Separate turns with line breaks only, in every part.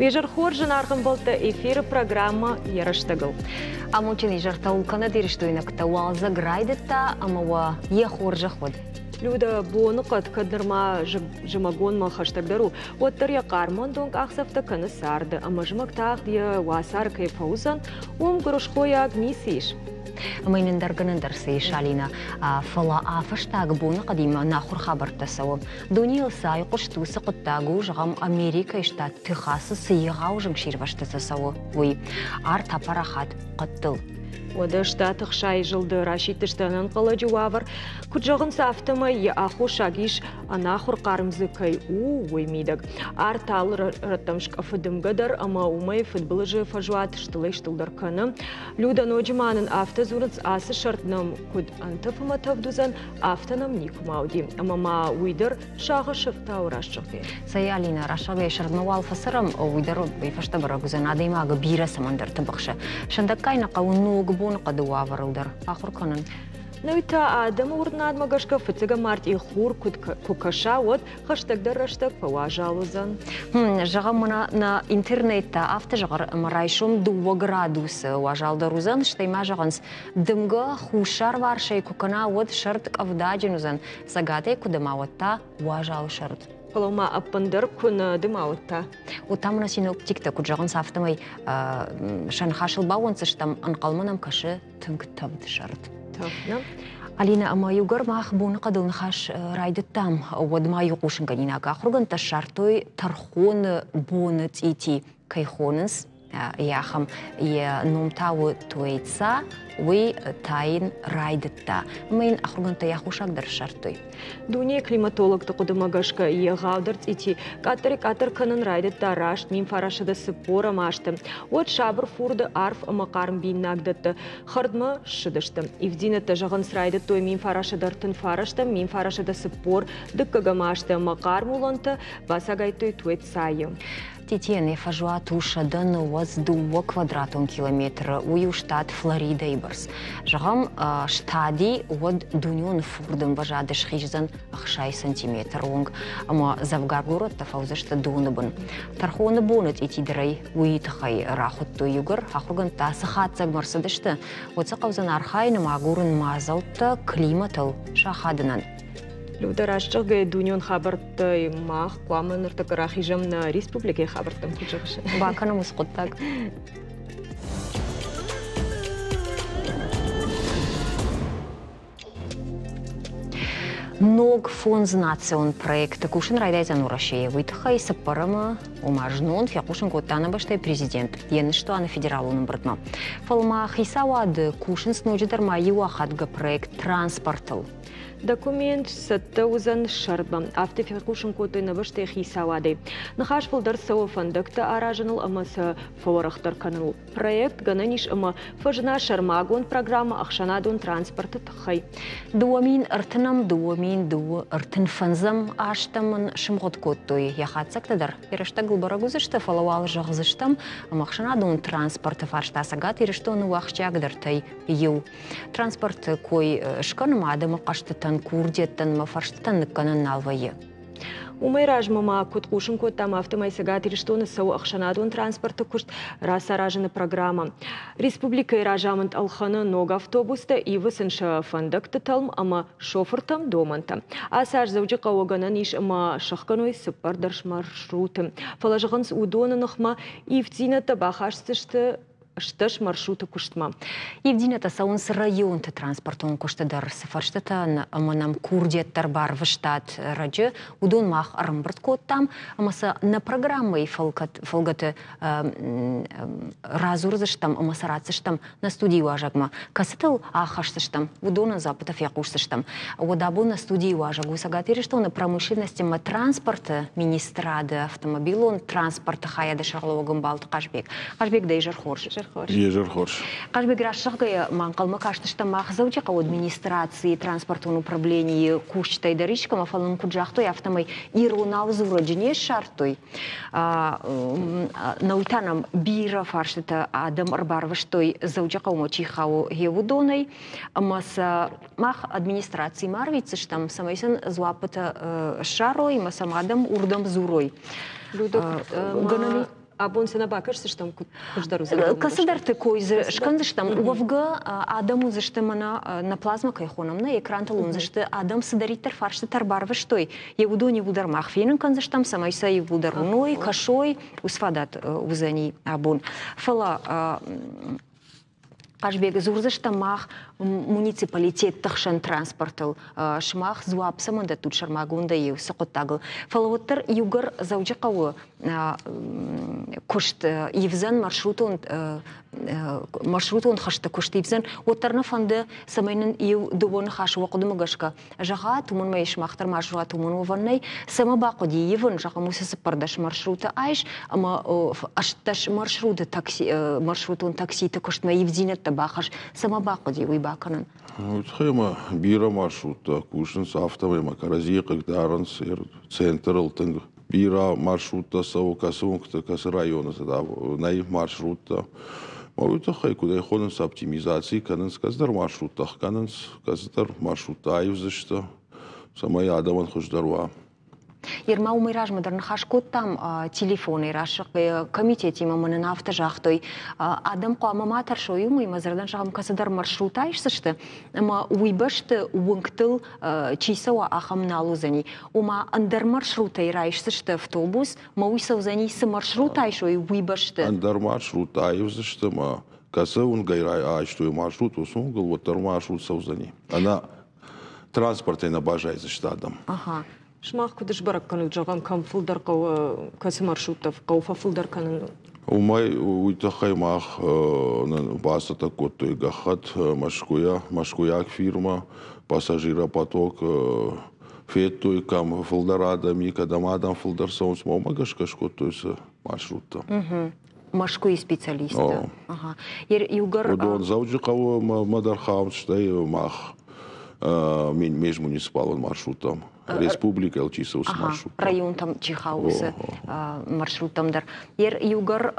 Уе зӕр хорз, зынаргъ ӕмбӕлттӕ, эфиры программӕ йӕ рӕстӕгыл.
Амондджын изӕртӕ уыл кӕнӕд ирыстойнӕгтӕ, уалдзӕг райдыдта ӕмӕ уӕ йӕ хорзӕх уӕд.
Люда, боныхъӕд кӕд нырма зымӕгонмӕ хӕстӕгдӕр у, уӕддӕр йӕ хъармондон къахдзӕфтӕ кӕны царды ӕмӕ зымӕг тагъд йӕ уацары кӕй фӕуыдзӕн, уым гуырысхойаг ницы ис.
Ӕмӕ йын ӕндӕр гӕнӕн дӕр цы ис, Алинӕ, фӕлӕ а фӕстаг боныхъӕдимӕ ӕнахуыр хабӕрттӕ цӕуы. Дунейыл цы айхъуыст, уыцы хъуыддаг у, зӕгъӕм, Америкӕйы штат Техасы цы егъау зынгсирвӕзтытӕ цӕуы, уый. Арт апарахат хъӕдтыл.
Уӕдӕ штаты хсайы зылды расидтысты ӕнӕнхъӕлӕджы уавӕр. Куыд зӕгъынц, афтӕмӕй йӕ аххосаг ис, ӕнахуыр хъарм дзы кӕй у, уый мидӕг. Арт алы рӕттӕм скъӕфы дымгӕ дӕр ӕмӕ уымӕй фыдбылызы фӕзуат стылӕй-стылдӕр кӕны. Люда, ноджы ма нын афтӕ дзурынц, ацы сӕрд нӕм куыд ӕнтӕф ӕмӕ тӕвд уыдзӕн, афтӕ нӕм никуыма уыди. Ӕмӕ ма уый дӕр сагъӕсӕфтау рӕсугъдӕй.
Цӕй, Алинӕ, рӕсугъдӕй сӕрдмӕ уал фӕцӕрӕм, уый дӕр уый фӕстӕ бӕрӕг уыдзӕн, адӕймагы бирӕ цӕмӕндӕрты быхсы. Сындӕггай нӕ хъӕуы ног боныхъӕды уавӕрыл дӕр ахуыр кӕнын.
Ныр та адӕмы уырнынадмӕ гӕсгӕ фыццӕгӕм мартъи хур куыд куы кӕса, уӕд хӕстӕгдӕр рӕстӕг фӕуазал уыдзӕн.
Зӕгъӕм, мӕнӕ нӕ интернет та афтӕ зӕгъы, ӕмӕ райсом 2 градусы уазалдӕр уыдзӕн, стӕй ма зӕгъынц, дымгӕ хуссарварсӕй куы кӕна, уӕд сӕрд къӕвдаджын уыдзӕн, цӕгатӕй куы дыма, уӕд та уазал сӕрд.
Фӕлӕ ма ӕппындӕр куы нӕ дыма, уӕд та?
Уӕд та мӕнӕ синоптиктӕ куыд зӕгъынц, афтӕмӕй сӕ ныхасыл баууӕнддзыстӕм, ӕнхъӕлмӕ нӕм кӕсы тынг тӕвд сӕрд.
Тӕвд, нӕ?
Алинӕ, ӕмӕ иугӕр мах боныхъӕдыл ныхас райдыдтам, уӕд ма иу хъусынгӕнинаг ахуыргӕндтӕ ссардтой тӕрхоны боны цъити кӕй хонынц, йӕ ахӕм йӕ ном та у Туэйца, уый тайын райдыдта. Ӕмӕ йын ахуыргӕндтӕ йӕ аххосаг дӕр ссардтой.
Дунейы климатологты хъуыдымӕ гӕсгӕ, егъаудӕр цъити къаддӕрӕй-къаддӕр кӕнын райдыдта раст 1940 азты. Уӕд сабыр фурды арф ӕмӕ хъарм биннаг дӕттӕ хӕрдмӕ ссыдысты. Ивддзинӕдтӕ зӕгъынц райдыдтой 1939, 1942 азты ӕмӕ хъарм уылӕнтӕ бацагайдтой Туэцайы.
Тетены фӕзуат у 192 квадратон километры, уый у штат Флоридӕйы бӕрц. Зӕгъӕм, стади уӕд дунеон фурды ӕмвӕзады схиздзӕн 60 сантиметры онг, ӕмӕ дзӕвгар горӕттӕ фӕуыдзысты доны бын. Тӕрхоны боны цъитидӕрӕй уый тыххӕй рахуыдтой иугӕр ахуыргӕндтӕ цы хатдзӕгмӕ ӕрцыдысты, уӕд сӕ хъӕудзӕн архайын ӕмӕ агурын мадзӕлттӕ климатыл сахадынӕн.
Люда, раст зӕгъгӕйӕ, дунеон хабӕрттӕй мах хъуамӕ ныртӕккӕ рахизӕм нӕ республикӕйы хабӕрттӕм, куыд зӕгъыс?
Бакӕнӕм уыцы хъуыддаг. Ног фондзнацион проекты кусын райдайдзӕн Уӕрӕсейы. Уый тыххӕй цыппӕрӕмы, ома знон, фехъусын кодта нӕ бӕстӕйы президент йӕ ныстуаны федералон ӕмбырдмӕ. Фӕлӕ ма хицауады кусынц ноджыдӕр ма иу ахадгӕ проект транспортыл.
Документ цӕттӕ уыдзӕн сӕрдмӕ. Афтӕ фехъусын кодтой нӕ бӕстӕйы хицауадӕй. Ныхас фылдӕр цӕуы фӕндӕгтӕ аразыныл ӕмӕ сӕ фӕуӕрӕхдӕр кӕныныл. Проект гӕнӕн ис ӕмӕ фӕзына сӕрмагонд программӕ ӕхсӕнадон транспорты тыххӕй.
2030-ӕм, 2035 азтӕм ын сымгъуыд кодтой. Йӕ хатдзӕгтӕ дӕр йӕ рӕстӕгыл бӕрӕг уыдзысты, фӕлӕ уал зӕгъдзыстӕм, ӕмӕ ӕхсӕнадон транспорты фарста Цӕгат Ирыстоны у ахсджиагдӕртӕй иу. Транспорты кой скӕнынмӕ адӕмы хъӕстытӕн, курдиӕттӕн ӕмӕ фӕрстытӕн ныккӕнӕн нал вӕййы.
Уымӕй размӕ ма куыд хъусын кодтам, афтӕмӕй Цӕгат Ирыстоны цӕуы ӕхсӕнадон транспорты куыст рацаразыны программӕ. Республикӕйы разамынд ӕлхӕны ног автобустӕ, ивы сын сӕ фӕндӕгты тӕлм ӕмӕ шофыртӕм домӕнтӕ. Ацы аз Дзӕуджыхъӕуы гӕнӕн ис ӕмӕ сӕхгӕной цыппӕрдӕс маршруты. Фӕлӕ зӕгъынц, уыдоны ныхмӕ ивддзинӕдтӕ бахӕсдзысты стӕс маршруты куыстмӕ.
Ивдзинӕдтӕ цӕуынц районты транспортон куысты дӕр. Цы фӕрстытӕ ӕмӕ нӕм курдиӕттӕ ӕрбарвыстат раджы, уыдон мах ӕрӕмбырд кодтам ӕмӕ сӕ нӕ программӕйы фӕлгӕты радзурдзыстӕм ӕмӕ сӕ ратдзыстӕм нӕ студийы уазӕгмӕ. Кӕцытыл ахӕсдзыстӕм, уыдонӕн дзуаппытӕ фехъусдзыстӕм. Уӕд абон нӕ студийы уазӕг у Цӕгат Ирыстоны промышленности ӕмӕ транспорты министрады автомобилон транспорты хайады сӕргълӕууӕг Ӕмбалты Хъазбег. Хъазбег, дӕ изӕр хорз.
Изӕр хорз.
Изӕр хорз.
Хъазбег, раст зӕгъгӕйӕ, ма ӕнхъӕлмӕ кастыстӕм мах Дзӕуджыхъӕуы администрацийы транспортон управленийы кусджытӕй дӕр искӕмӕ, фӕлӕ нын куыд загътой, афтӕмӕй иронау дзурӕджы не ссардтой. Науи та нӕм бирӕ фарстытӕ адӕм ӕрбарвыстой Дзӕуджыхъӕумӕ чи хауы, гъе уыдонӕй. Ӕмӕ сӕ мах администрацимӕ арвитдзыстӕм, цӕмӕй сын дзуаппытӕ ссарой ӕмӕ сӕм адӕм уырдӕм дзурой.
Людок, Абон цы нӕ бакӕсдзыстӕм, куыд хуыздӕр уыдзӕн?
Кӕцыдӕрты кой дзы скӕндзыстӕм. Уӕвгӕ адӕм уыдзысты мӕнӕ нӕ плазмӕ кӕй хонӕм, нӕ экрантыл уындзысты, адӕм цыдӕриддӕр фарстытӕ ӕрбарвыстой, йе уыдон иууылдӕр мах фенын кӕндзыстӕм, цӕмӕй сӕ иууылдӕр уыной, кӕсой, уыцы фадат уыдзӕни абон. Фӕлӕ Хъазбег, дзурдзыстӕм мах муниципалитетты хсӕн транспортыл. Сымах дзуапп цӕмӕн дӕттут сӕрмагондӕй иу цы хъуыддагыл. Фӕлӕ уӕддӕр иугӕр Дзӕуджыхъӕуы куыст ивдзӕн маршрутон маршрутон хӕсты куыст ивдзӕн, уӕддӕр нӕ фӕнды, цӕмӕй нын иу дыууӕ ныхасы уӕ хъуыдымӕ гӕсгӕ зӕгъат, уымӕн ма сымах дӕр ма зонат, уымӕн уӕвӕн нӕй, цӕмӕ бахъуыди ивын, зӕгъӕм, уыцы 14 маршруты айс ӕмӕ 18 маршруты такси, маршрутон такситы куыстмӕ ивдзинӕдтӕ бахӕсс, цӕмӕ бахъуыди уый бакӕнын?
Уый тыххӕй ма бирӕ маршруттӕ кусынц, афтӕмӕй ма кӕрӕдзийы хъыгдарынц центрыл тынг бирӕ маршруттӕ цӕуы, кӕцы уынгты, кӕцы районы нӕй маршруттӕ. Уый тыххӕй, куыд ӕй хонынц, оптимизаци кӕнынц, кӕцыдӕр маршруттӕ ӕхгӕнынц, кӕцыдӕр маршруттӕ аивдзысты, цӕмӕй адӕмӕн хуыздӕр уа.
Ерма уымӕй размӕ дӕр ныхас кодтам телефонӕй расыхъ комитетимӕ мӕ нын афтӕ загътой, адӕм хъуамӕ ма тӕрсой уымӕй, мӕ зӕрдӕн зӕгъӕм, кӕцыдӕр маршрут айсдзысты, ӕмӕ уый бӕсты уынгтыл чи цӕуа, ахӕм нал уыдзӕни. Ома ӕндӕр маршрутӕй райсдзысты автобус, мӕ уый цӕудзӕни, цы маршрут айсой, уый бӕсты.
Ӕндӕр маршрут аивдзысты мӕ кӕцы уынгӕй айстой маршрут, уыцы уынгыл уӕддӕр маршрут цӕудзӕни. Ӕнӕ транспортӕй нӕ баззайдзысты адӕм.
Ага.
Сымах куыд сбӕрӕг кӕнут, зӕгъӕм, кӕм фылдӕр хъӕуы, кӕцы маршруттӕ хъӕуы фӕфылдӕр кӕнын?
Уымӕй уый тыххӕй мах бацӕттӕ кодтой гӕххӕтт Мӕскуыйӕ, мӕскуыйаг фирмӕ, пассажиропоток федтой, кӕм фылдӕр адӕм и, кӕдӕм адӕм фылдӕр цӕуынц, уымӕ гӕсгӕ скодтой сӕ маршруттӕ.
Мӕскуыйы специалисттӕ. Ага. Иугӕр
Уыдон Дзӕуджыхъӕуы мӕ дӕр хауынц, стӕй мах межмуниципалон маршруттӕм. Республикӕйыл чи цӕуы, маршрут.
Районтӕм чи хауы, уыцы маршруттӕм дӕр. Иугӕр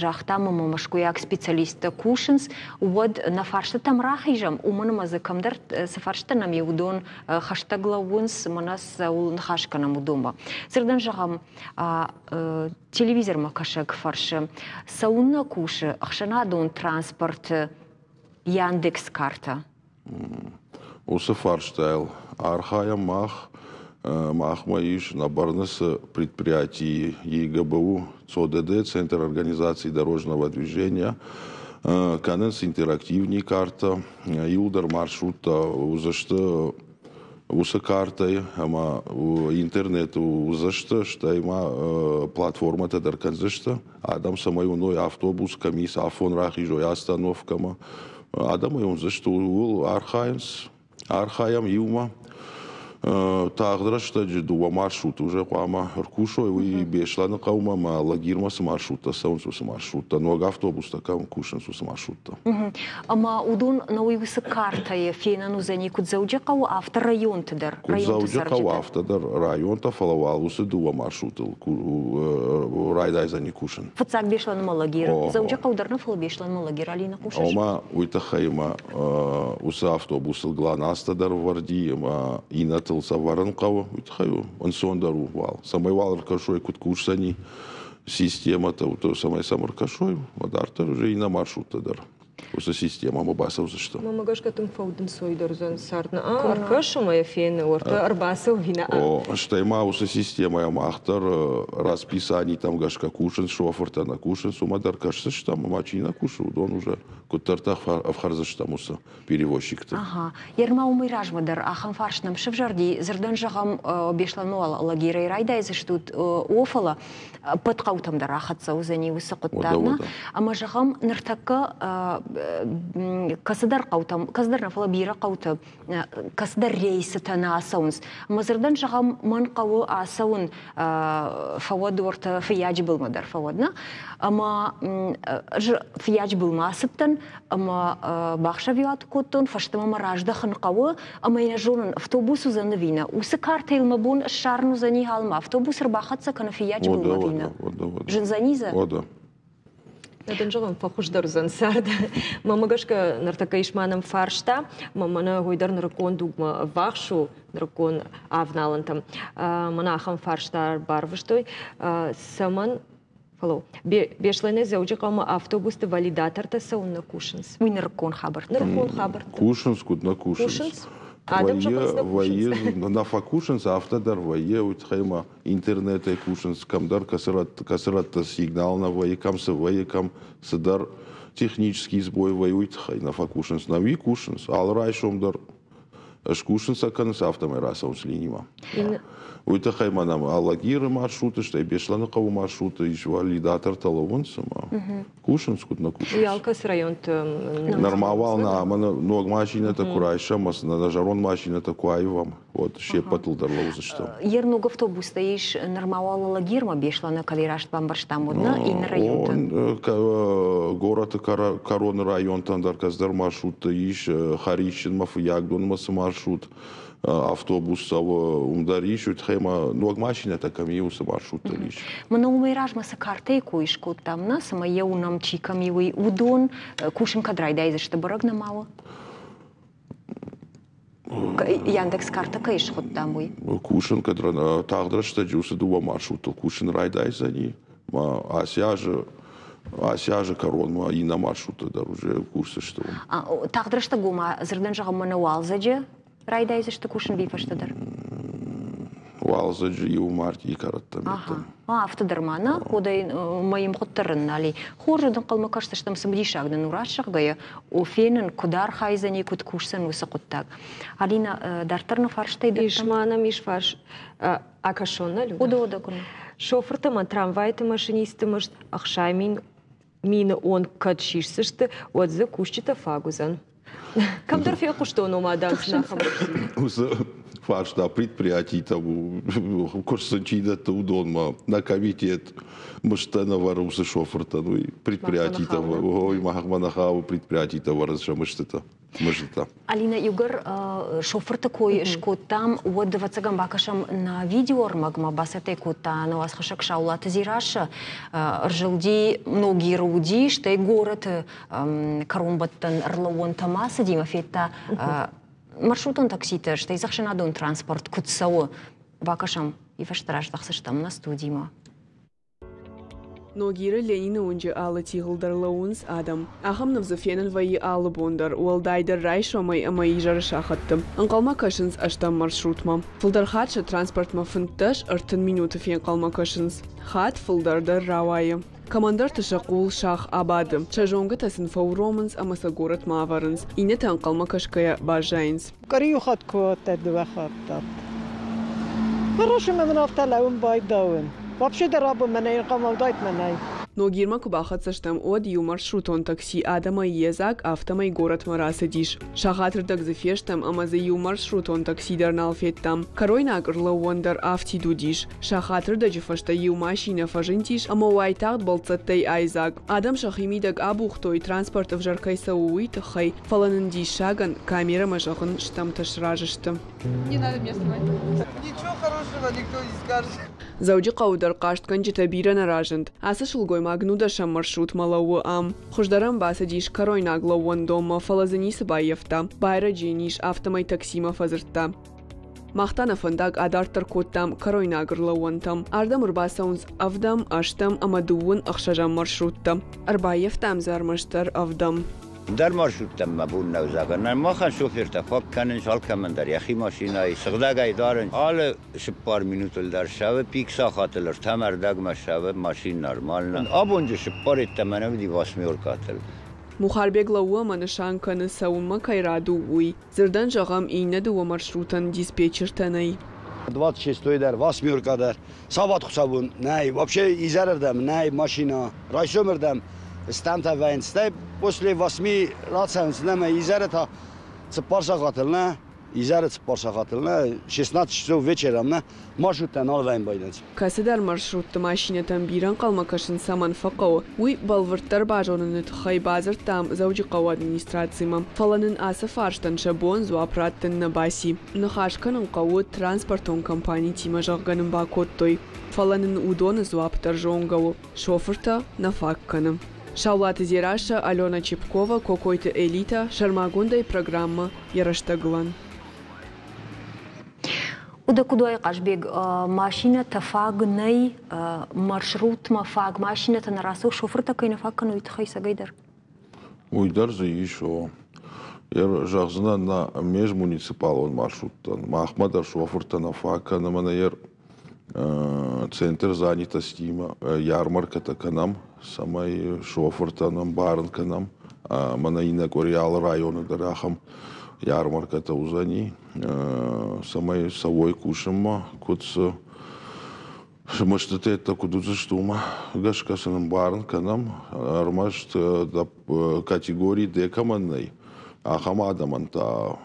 загътам ӕмӕ мӕскуыйаг специалисттӕ кусынц, уӕд нӕ фарстытӕм рахизӕм, уымӕн ӕмӕ дзы кӕмдӕр цы фарстытӕ нӕм и, уыдон хӕстӕг лӕууынц, мӕнӕ цӕуыл ныхас кӕнӕм, уыдонмӕ. Дзырдӕн зӕгъӕм, телевизормӕ кӕсӕг фӕрсы, цӕуылнӕ кусы ӕхсӕнадон транспорты Яндекс картӕ?
Уыцы фарстайыл архайӕм мах. Махмӕ ис нӕ бӕрны цы предприятии ЕГБУ, ЦОДД, Центр организации дорожного движения, кӕнынц интерактивный картӕ. Иуылдӕр маршруттӕ уыдзысты уыцы картӕй ӕмӕ интернеты уыдзысты, стӕй ма платформӕтӕ дӕр кӕндзысты. Адӕм цӕмӕй уыной автобус кӕм ис, афон рахизой остановкӕмӕ. Адӕмӕй уындзысты, ууыл архайынц, архайӕм иумӕ. Тагъд рӕстӕджы дыууӕ маршруты уже хъуамӕ ӕркусой, уый Беслӕны хъӕумӕ ӕмӕ Лагирмӕ цы маршруттӕ цӕуынц, уыцы маршруттӕ, ног автобустӕ кӕм кусынц, уыцы маршруттӕ.
Ӕмӕ уыдон науи уыцы картӕйы фенӕн уыдзӕни куыд Дзӕуджыхъӕуы, афтӕ районты дӕр.
Куыд Дзӕуджыхъӕуы, афтӕ дӕр районтӕ, фӕлӕ уал уыцы дыууӕ маршрутыл райдайдзӕни кусын.
Фыццаг Беслӕнмӕ лагерь. Дзӕуджыхъӕу дӕр нӕ, фӕлӕ Беслӕнмӕ лагерь Алина хъусыс?
Ома уый тыххӕй ма уыцы автобусыл глонасстӕ дӕр вӕрди ӕмӕ иннӕтыл сӕвӕрын хъӕуы. Уый тыххӕй ӕнцондӕр у уал. Цӕмӕй уал ӕркӕсой, куыд кусдзӕни системӕтӕ, цӕмӕй сӕм ӕркӕсой, уӕд дарддӕр уже иннӕ маршруттӕ дӕр уыцы системӕмӕ бацӕудзысты.
Мӕнмӕ гӕсгӕ тынг фӕудынцойдӕр уыдзӕн цард. Нӕ ӕркӕсы ӕмӕ йӕ фены, уӕртӕ ӕрбацӕуи нӕ.
О, стӕй ма уыцы системӕйӕ мах дӕр расписанитӕм гӕсгӕ кусынц, шофыртӕ нӕ кусынц, уымӕ дӕр кӕсдзыстӕм, ӕмӕ чи нӕ кусы, уыдон уже куыддӕртӕ ӕфхӕрдзыстӕм уыцы перевозчикты.
Ага. Ерма уымӕй размӕ дӕр ахӕм фарст нӕм сӕвзӕрди. Дзырдӕн зӕгъӕм, Беслӕны уал лагерӕй райдайдзыстут, о, фӕлӕ ӕппӕт хъӕутӕм дӕр ахӕццӕ уыдзӕни уыцы хъуыддаг. Ӕмӕ зӕгъӕм, ныртӕккӕ кӕцыдӕр хъӕутӕм, кӕцыдӕр нӕ, фӕлӕ бирӕ хъӕуты кӕцыдӕр рейсытӕ нӕ ацӕуынц. Ӕмӕ дзырдӕн зӕгъӕм, мӕн хъӕуы ацӕуын фӕуӕд уӕртӕ Фыййаджы былмӕ дӕр фӕуӕд, нӕ? Ӕмӕ ӕз Фыййаджы былмӕ ацыдтӕн ӕмӕ бахсӕвиуат кодтон, фӕстӕмӕ мӕ раздӕхын хъӕуы, ӕмӕ йӕ зонын, автобус уыдзӕн ӕви нӕ. Уыцы картӕйыл мӕ бон ссарын уыдзӕни галмӕ, автобус ӕрбахӕццӕ кӕны Фыййаджы былмӕ ӕви нӕ. Зындзӕни дзы?
Дын зӕгъын, фӕхуыздӕр уыдзӕн цард. Мӕнмӕ гӕсгӕ, ныртӕккӕ ис ма нӕм фарста, мӕнӕ уый дӕр нырыккон дугмӕ ӕввахс у, нырыккон авналӕнтӕм. Мӕнӕ ахӕм фарста барвыстой, цӕмӕн Фӕлӕ Беслӕны Дзӕуджыхъӕумӕ автобусты валидатортӕ цӕуыннӕ кусынц?
Уый нырыккон хабӕрттӕ.
Нырыккон хабӕрттӕ.
Кусынц, куыд нӕ кусынц.
Кусынц? Адӕм зӕгъынц, нӕ
вӕййы, нӕ фӕкусынц, афтӕ дӕр вӕййы, уый тыххӕй ма интернетӕй кусынц, кӕмдӕр кӕцы рӕтты сигнал нӕ вӕййы, кӕм цы вӕййы, кӕм цыдӕр технический сбой вӕййы, уый тыххӕй нӕ фӕкусынц. Нӕ уый кусынц, алы райсом дӕр скусын сӕ кӕнынц, афтӕмӕй рацӕуынц линимӕ. Уый тыххӕй ма нӕм Алагиры маршруты, стӕй Беслӕны хъӕуы маршруты ис валидатортӕ лӕууынц ӕмӕ кусынц, куыд нӕ кусынц.
Уый алкӕцы районты?
Нырма уал нӕ, ӕмӕ ног машинӕтӕ куы райсӕм, нӕ зӕронд машинӕтӕ куы аивӕм, уӕд се ппӕтыл дӕр лӕудзыстӕм.
Йе ног автобустӕ ис нырма уал Алагирмӕ, Беслӕны кӕд раст бамбӕрстам, уӕд нӕ иннӕ районты?
Горӕты кӕроны районтӕн дӕр кӕцыдӕр маршруттӕ ис, Хӕрисджынмӕ, Фыййагдонмӕ цы маршрут автобус цӕуы, уым дӕр ис, уый тыххӕй ма ног машинӕтӕ кӕм и, уыцы маршруттыл ис.
Мӕнӕ уымӕй размӕ цы картӕйы кой скодтам, нӕ, цӕмӕй йӕ уынӕм, чи кӕм и, уый, уыдон кусын кӕд райдайдзысты, бӕрӕг нӕма у? Яндекс карта кӕй схуыдтам, уый?
Кусын кӕд тагъд рӕстӕджы уыцы дыууӕ маршрутыл кусын райдайдзӕни. Ма ацы азы ацы азы кӕронмӕ иннӕ маршруттӕ дӕр уже кусдзысты.
Тагъд рӕстӕг ома дзырдӕн зӕгъӕм, мӕнӕ уалдзӕджы райдайдзысты кусын ӕви фӕстӕдӕр?
Уалдзӕджы иу мартъийы кӕрӕттӕм.
Ага. Афтӕ дӕр ма нӕ, уӕдӕй мӕ ӕмгъуыд дӕр ын нал и. Хорз, уӕд ӕнхъӕлмӕ кӕсдзыстӕм, цымыдисаг нын у раст зӕгъгӕйӕ, фенын, куыд архайдзӕни, куыд кусдзӕн уыцы хъуыддаг. Алина, дарддӕр нӕ фарстӕй дӕттӕм?
Ис ма нӕм ис фарс. Акӕсон нӕ, Люда?
Уыды, уыды, куыннӕ.
Шофырты ӕмӕ трамвайты машинистты мызд 60 мины онг кӕд сисдзысты, уӕд дзы кусджытӕ фаг уыдзӕн. Кӕмдӕр фехъуыстон, ома дам сын ахӕм
Уыцы фарста предприятитӕ куыст сын чи дӕтты, уыдонмӕ нӕ комитет мыздтӕ нӕ вӕры уыцы шофыртӕн, уый предприятитӕ, ой, махмӕ нӕ хауы предприятитӕ вӕрынц сӕ мыздытӕ. Мыздытӕ.
Алина, иугӕр шофырты кой скодтам, уӕд, ӕвӕццӕгӕн, бакӕсӕм нӕ видеоӕрмӕгмӕ, бацӕттӕ кодта нӕ уацхӕссӕг Саулаты Дзерассӕ. Ӕрзылди Ногиры уыди, стӕй горӕты кӕронбӕттӕн ӕрлӕууӕнтӕм ацыди ӕмӕ федта маршрутон такситӕ, стӕй ӕхсӕнадон транспорт куыд цӕуы. Бакӕсӕм, и фӕстӕ раздӕхдзыстӕм нӕ студимӕ.
Ногиры Ленины уынджы алы тигъыл дӕр лӕууынц адӕм. Ахӕм ныв дзы фенӕн вӕййы алы бон дӕр, уӕлдайдӕр райсомӕй ӕмӕ изӕры сахӕтты. Ӕнхъӕлмӕ кӕсынц ӕстӕм маршрутмӕ. Фылдӕр хатт сӕ транспортмӕ 15-30 минуты фенхъӕлмӕ кӕсынц. Хатт фылдӕр дӕр рауайы. Кӕмӕндӕрты сӕ хъул сах абады, сӕ зонгӕтӕ сын фӕуромынц ӕмӕ сӕ горӕтмӕ авӕрынц, иннӕтӕ ӕнхъӕлмӕ кӕсгӕйӕ баззайынц.
Къуыри хатт куы уыдтӕ дыууӕ хатты. Хорошо, мын афтӕ лӕууын байдауын. Вообще дӕр абон мӕнӕ хъуамӕ уыдаид мӕнӕй.
Ногирмӕ куы бахӕццӕ стӕм, уӕд иу маршрутон такси адӕмӕй йедзаг, афтӕмӕй горӕтмӕ рацыдис. Сахатырдӕг дзы фестӕм ӕмӕ дзы иу маршрутон такси дӕр нал федтам. Кӕройнаг ӕрлӕууӕн дӕр афтид уыдис. Сахатырдӕджы фӕстӕ иу машинӕ фӕзындис ӕмӕ уайтагъд бӕлццӕттӕй айдзаг. Адӕм сӕхимидӕг абухтой, транспорт ӕвзӕр кӕй цӕуы, уый тыххӕй, фӕлӕ нын диссагӕн камерӕмӕ зӕгъын стӕмтӕ сразы сты.
Не надо меня снимать. Ничего хорошего никто не скажет.
Дзӕуджыхъӕуы дӕр хъастгӕнджытӕ бирӕ нӕ разынд. Ацы сылгоймаг нудӕсӕм маршрутмӕ лӕууы ам. Хуыздӕр ӕм бацыдис кӕройнаг лӕууӕндонмӕ, фӕлӕ дзы ницы баййӕфта. Байрӕджы йын ис, афтӕмӕй таксимӕ фӕдзырдта. Мах та нӕ фӕндаг адарддӕр кодтам кӕройнаг ӕрлӕууӕнтӕм. Ардӕм ӕрбацӕуынц ӕвдӕм, ӕстӕм ӕмӕ дыууын ӕхсӕзӕм маршруттӕ. Ӕрбаййӕфтам дзы ӕрмӕстдӕр ӕвдӕм.
Ӕндӕр маршруттӕм мӕ бон нӕу зӕгъын. Махӕн шофертӕ фаг кӕнынц алкӕмӕн дӕр йӕхи машинӕйы, сыгъдӕгӕй дарынц. Алы цыппар минутыл дӕр ссӕуы, пик сахатыл ӕртӕм ӕрдӕгмӕ ссӕуы, машин нормально. Абонджы цыппар йеддӕмӕ нӕ уыди восьмеркӕтыл.
Мухарбег лӕууы ӕмӕ нысан кӕны, цӕуынмӕ кӕй рад у, уый. Дзырдӕн зӕгъӕм, иннӕ дыууӕ маршрутӕн диспетчертӕ нӕй.
26 дӕр, восьмерка дӕр, сабат хуыцаубон нӕй, вообще изӕрырдӕм нӕй машина, райсомырдӕм стӕмтӕ вӕййынц, стӕй после восьми рацӕуынц нӕмӕ изӕры та цыппар сахатыл нӕ, изӕры цыппар сахатыл нӕ, 16 часов вечером нӕ маршруттӕ нал вӕййын байдайынц.
Кӕцыдӕр маршрутты машинӕтӕм бирӕ ӕнхъӕлмӕ кӕсын цӕмӕн фӕхъӕуы, уый бӕлвырддӕр базоныны тыххӕй бадзырдтам Дзӕуджыхъӕуы администрацимӕ. Фӕлӕ нын ацы фарстӕн сӕ бон дзуапп раттын нӕ баци. Ныхас кӕнын хъӕуы транспортон компанитимӕ, зӕгъгӕ нын бакодтой. Фӕлӕ нын уыдоны дзуапп дӕр зонгӕ у: шофыртӕ нӕ фаг кӕны. Саулаты Дзерассӕ, Алена Чепкова, Кокойты Элитӕ, сӕрмагондӕй программӕ «Йӕ рӕстӕгылӕн».
Уыдӕ куыд уай, Хъазбег, машинӕтӕ фаг нӕй, маршрутмӕ фаг машинӕтӕ нӕ рацӕуы, шофыртӕ кӕй нӕ фаг кӕны, уый тыххӕй цӕгӕйдӕр?
Уый дӕр дзы ис, о. Зӕгъдзынӕн, нӕ межмуниципалон маршруттӕн махмӕ дӕр шофыртӕ нӕ фаг кӕны, мӕнӕ йӕ центр занятостимӕ ярмаркӕтӕ кӕнӕм, цӕмӕй шофыртӕн ӕмбарын кӕнӕм. Мӕнӕ иннӕ къуыри алы районы дӕр ахӕм ярмаркӕтӕ уыдзӕни, цӕмӕй цӕуой кусынмӕ, куыд цы мыстытӕ куыд уыдзысты, уымӕ гӕсгӕ сын ӕмбарын кӕнӕм. Ӕрмӕст категори Д кӕмӕн нӕй, ахӕм адӕмӕн та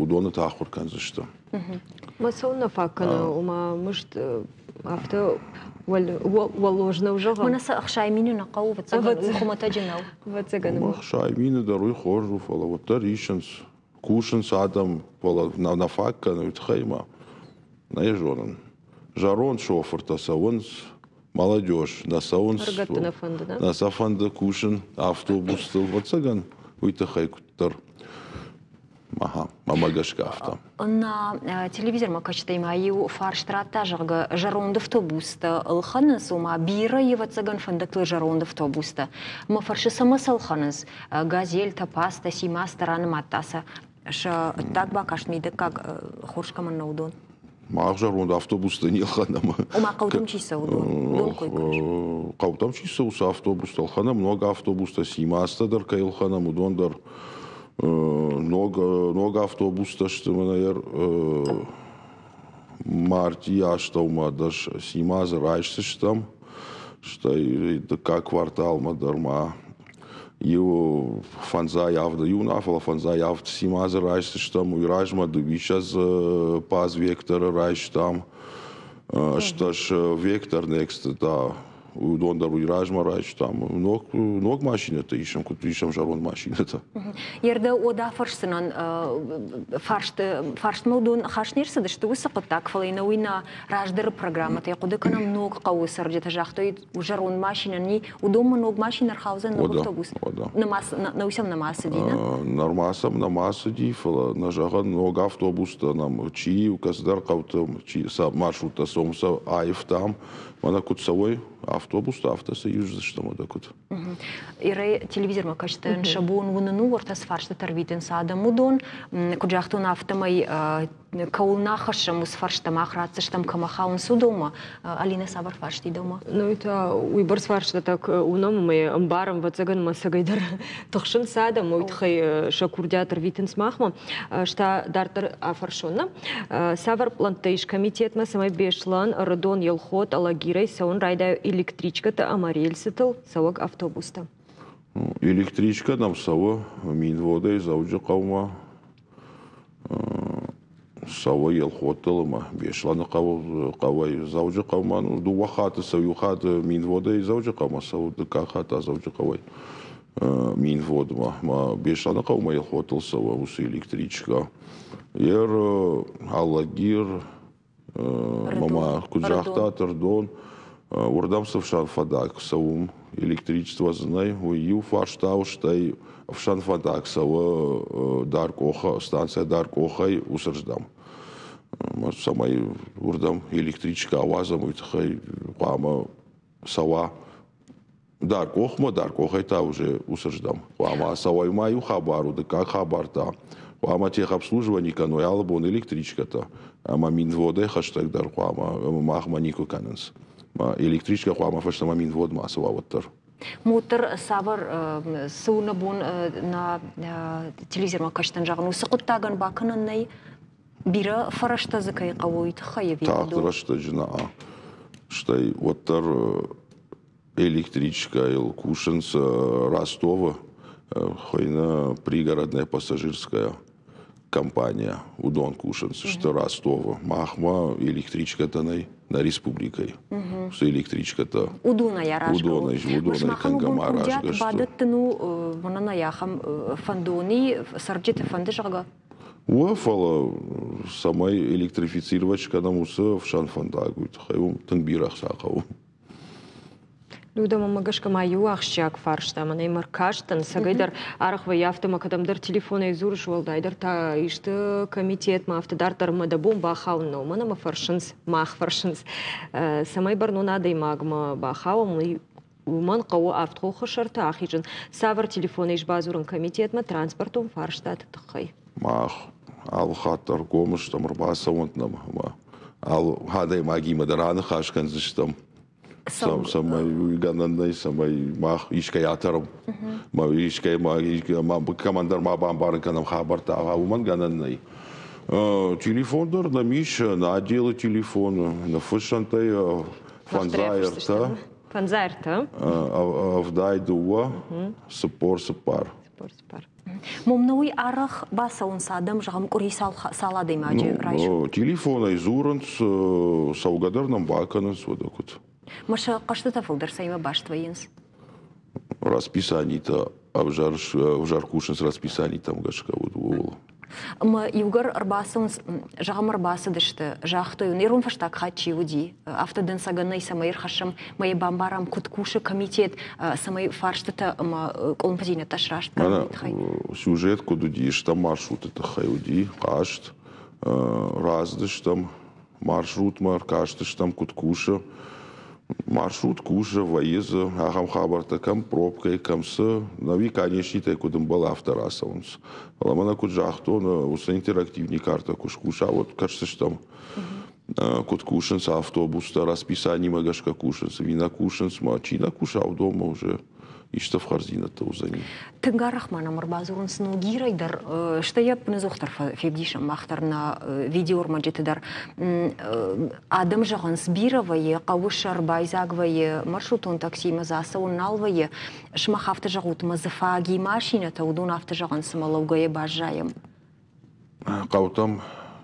уыдоны та ахуыр кӕндзысты.
Мӕ цӕуылнӕ фаг кӕны, ома мызд афтӕ уӕллоз нӕу зӕгъӕм.
Мӕнӕ сӕ 60 000 нӕ хъӕуы, ӕвӕццӕгӕн, уый хуымӕтӕджы нӕу.
Ӕвӕццӕгӕн.
60 000 дӕр уый хорз у, фӕлӕ уӕддӕр исынц, кусынц адӕм, фӕлӕ нӕ фаг кӕны, уый тыххӕй ма нӕ йӕ зонын. Зӕронд шофыртӕ цӕуынц, молодежь нӕ цӕуынц.
Ӕрыгӕтты нӕ фӕнды,
нӕ? Нӕ сӕ фӕнды кусын автобустыл, ӕвӕццӕгӕн, уый тыххӕй куыддӕр. Аха, мӕмӕ гӕсгӕ афтӕ.
На телевизормӕ кӕсджытӕй ма иу фарст радта, зӕгъгӕ, зӕронд автобустӕ ӕлхӕнынц, ома бирӕ, ӕвӕццӕгӕн, фӕндӕгтыл зӕронд автобустӕ. Мӕ фӕрсы, цӕмӕ сӕ ӕлхӕнынц? Газельтӕ, пастӕ, симастӕ ранымадта сӕ. Сӕ ӕддаг бакаст мидӕггаг хорз кӕмӕн нӕ, уыдон.
Мах зӕронд автобустӕ не лхӕнӕм.
Ома хъӕутӕм чи цӕуы, уыдон? Уыдон кой кӕныс?
Хъӕутӕм чи цӕуы, цы автобустӕ ӕлхӕнӕм, ног автобустӕ, Симазтӕ дӕр кӕй ӕлхӕнӕм, уыдон дӕр ног, ног автобустӕ сты мӕнӕ мартъийы астӕумӕ дӕр Симазы райсдзыстӕм, стӕй дыккаг кварталмӕ дӕр ма иу фӕндзай авд, иу нӕ, фӕлӕ фӕндзай авд Симазы райсдзыстӕм, уый размӕ дыууиссӕдз паз векторы райстам, стӕс вектор next та уыдон дӕр уый размӕ райстам. Ног, ног машинӕтӕ исӕм, куыд исӕм зӕронд машинӕтӕ.
Ердӕ ода фӕрсдзынӕн фарст, фарстмӕ уыдон хаст не рцыдысты уыцы хъуыддаг, фӕлӕ йын уый нӕ раздӕры программӕтӕй хъуыды кӕнӕм ног хъӕуы цӕрджытӕ загътой, зӕронд машинӕ ни, уыдонмӕ ног машинӕ рхаудзӕн ног автобус. Нӕ сӕм нӕма цыди, нӕ?
Нырма сӕм нӕма цыди, фӕлӕ нӕ зӕгъӕн ног автобустӕ нӕм чи кӕцыдӕр хъӕуты чи сӕ маршруттӕ сом сӕ аивтам, мӕнӕ куыд цӕуой автобустӕ, афтӕ сӕ издзыстӕм уӕдӕ куыд.
Ирӕ телевизормӕ кӕстӕн сӕ бон уынын у, уӕртӕ цы фарстытӕ ӕрвитынц адӕм, уыдон. Куыд загътон, афтӕмӕй кӕуыл нӕ хӕссӕм, уыцы фарстӕ мах ратдзыстӕм, кӕмӕ хауынц, уыдонмӕ. Алинӕ, цавӕр фарст и дӕумӕ?
Ну, это уыйбӕрц фарстатӕ уынӕм ӕмӕ ӕмбарӕм, ӕвӕццӕгӕн, мӕ цӕгӕйдӕр тыхсынц адӕм, уый тыххӕй сӕ курдиат ӕрвитынц махмӕ. Ста дарддӕр афӕрсон, нӕ? Цавӕр пълӕнттӕ ис комитетмӕ, цӕмӕй Беслӕн, Ӕрыдон, Елхот, Алагирӕй цӕуын райдайой электричкӕтӕ ӕмӕ рельсытыл цӕуӕг автобустӕ?
Электричкӕ нӕм цӕуы Минводӕй Дзӕуджыхъӕумӕ, цӕуы Елхотыл ӕмӕ Беслӕны хъӕуӕй Дзӕуджыхъӕумӕ. Ну, дыууӕ хатты цӕуы, иу хатт Минводӕй Дзӕуджыхъӕумӕ цӕуы, дыккаг хатт та Дзӕуджыхъӕуӕй Минводмӕ. Ма Беслӕны хъӕумӕ Елхотыл цӕуы уыцы электричкӕ. Ер Алагир, мама куыд загъта, Ӕрдон, уырдӕм цы ӕфсӕн фӕндаг цӕуы, электричество дзы нӕй, уый иу фарста у, стӕй ӕфсӕн фӕндаг цӕуы Даркъохы, станцӕ Даркъохӕй уыцырдӕм. Цӕмӕй уырдӕм электричкӕ ауадзӕм, уый тыххӕй хъуамӕ цӕуа Даркъохмӕ, Даркъохӕй та уже уыцырдӕм. Хъуамӕ цӕуай ма иу хабар у, дыккаг хабар та. Хъуамӕ техобслуживание кӕной алы бон электричкӕтӕ ӕмӕ Минводӕй хӕстӕгдӕр хъуамӕ ӕмӕ махмӕ никуы кӕнынц. Электричкӕ хъуамӕ фӕстӕмӕ Минводмӕ ацӕуа уӕддӕр.
Моддӕр цавӕр цы у нӕ бон нӕ телевизормӕ кӕсдӕн зӕгъын, уыцы хъуыддагӕн бакӕнӕн нӕй? Бирӕ фӕрӕзтӕ дзы кӕй хъӕуы, уый тыххӕй ӕви?
Тагъд рӕстӕджы нӕ. Стӕй уӕддӕр электричкӕйыл кусынц Ростовы, хуыйны пригородная пассажирская компания. Уыдон кусынц сты Ростовы. Махмӕ электричкӕтӕ нӕй нӕ республикӕйы. Уыцы электричкӕтӕ
уыдонӕй аразгӕ.
Уыдонӕй кӕнгӕ ма аразгӕ сты.
Бадӕттын у мӕнӕн ахӕм фӕндони цӕрджыты фӕнды, зӕгъгӕ.
Уӕ, фӕлӕ цӕмӕй электрифицировать кӕнӕм уыцы ӕфсӕн фӕндаг, уый тыххӕй уым тынг бирӕ ӕхца хъӕуы.
Людӕмӕ гӕсгӕ ма иу ахсджиаг фарста мӕнӕй ма ркастӕн, цӕгӕйдӕр арӕх вӕййы афтӕ ӕмӕ кӕдӕмдӕр телефонӕй дзурыс, уӕлдайдӕр та исты комитетмӕ, афтӕ дарддӕр ӕмӕ дӕ бон бахауын нӕу. Мӕн ӕмӕ фӕрсынц, мах фӕрсынц, цӕмӕй бӕрнон адӕймагмӕ бахауӕм, уый уымӕн хъӕуы авдхохы сӕрты ахизын. Цавӕр телефонӕй ис бадзурын комитетмӕ транспортон фарстаты тыххӕй?
Мах алы хатт дӕр гом стӕм, ӕрбацӕуӕнт нӕм ӕмӕ алы адӕймагимӕ дӕр аныхас кӕндзыстӕм. Цӕмӕй уый гӕнӕн нӕй, цӕмӕй мах искӕй атӕрӕм, ма искӕй ма кӕмӕндӕр ма бамбарын кӕнӕм хабӕрттӕ, уымӕн гӕнӕн нӕй. Телефон дӕр нӕм ис, нӕ отделы телефон, ныффыссӕнтӕй 53.
53.
72, 44.
44.
Момнауи арӕх бацӕуынц адӕм, зӕгъӕм, къуыри цал адӕймаджы райсом?
Телефонӕй дзурынц, цӕугӕ дӕр нӕм бакӕнынц, уӕдӕ куыд.
Ма сӕ хъӕстытӕ фылдӕр цӕимӕ баст вӕййынц?
Расписанитӕ ӕвзӕр кусынц расписанитӕм гӕсгӕ уыд ууыл.
Ӕмӕ иугӕр ӕрбацӕуынц, зӕгъӕм, ӕрбацыдысты, загътой, ирон фӕстаг хатт чи уыди, афтӕ дӕнцӕгӕн нӕй, цӕмӕй ӕрхӕссӕм, мӕ йӕ бамбарӕм, куыд кусы комитет, цӕмӕй фарстытӕ ӕмӕ къуылымпыдзинӕдтӕ сраст кӕныны тыххӕй.
Сюжет куыд уыди, стӕм маршруты тыххӕй уыди хъаст, рацыдыстӕм маршрутмӕ, ӕркастыстӕм, куыд кусы. Маршрут кусы, вӕййы дзы ахӕм хабӕрттӕ, кӕм пробкӕй, кӕм цы. Нӕуи конечнитӕй куыд ӕмбӕлы, афтӕ рацӕуынц. Фӕлӕ мӕнӕ куыд загътон, уыцы интерактивный картӕ куы скуса, уӕд кӕсдзыстӕм, куыд кусынц автобустӕ, расписанимӕ гӕсгӕ кусынц ӕви нӕ кусынц, ма чи нӕ куса, уыдонмӕ уже исты ӕфхӕрдзинӕдтӕ уыдзӕни.
Тынг арӕх ма нӕм ӕрбадзурынц Ногирӕй дӕр, стӕй ӕппынӕдзухдӕр февдисӕм мах дӕр нӕ видеоӕрмӕджыты дӕр. Адӕм зӕгъынц, бирӕ вӕййы, хъӕуы сӕр байдзаг вӕййы, маршрутон таксимӕ дзы ацӕуын нал вӕййы. Сымах афтӕ зӕгъут, ӕмӕ дзы фаг и машинӕтӕ, уыдон афтӕ зӕгъынц, ӕмӕ лӕугӕйӕ баззайӕм.
Хъӕутӕм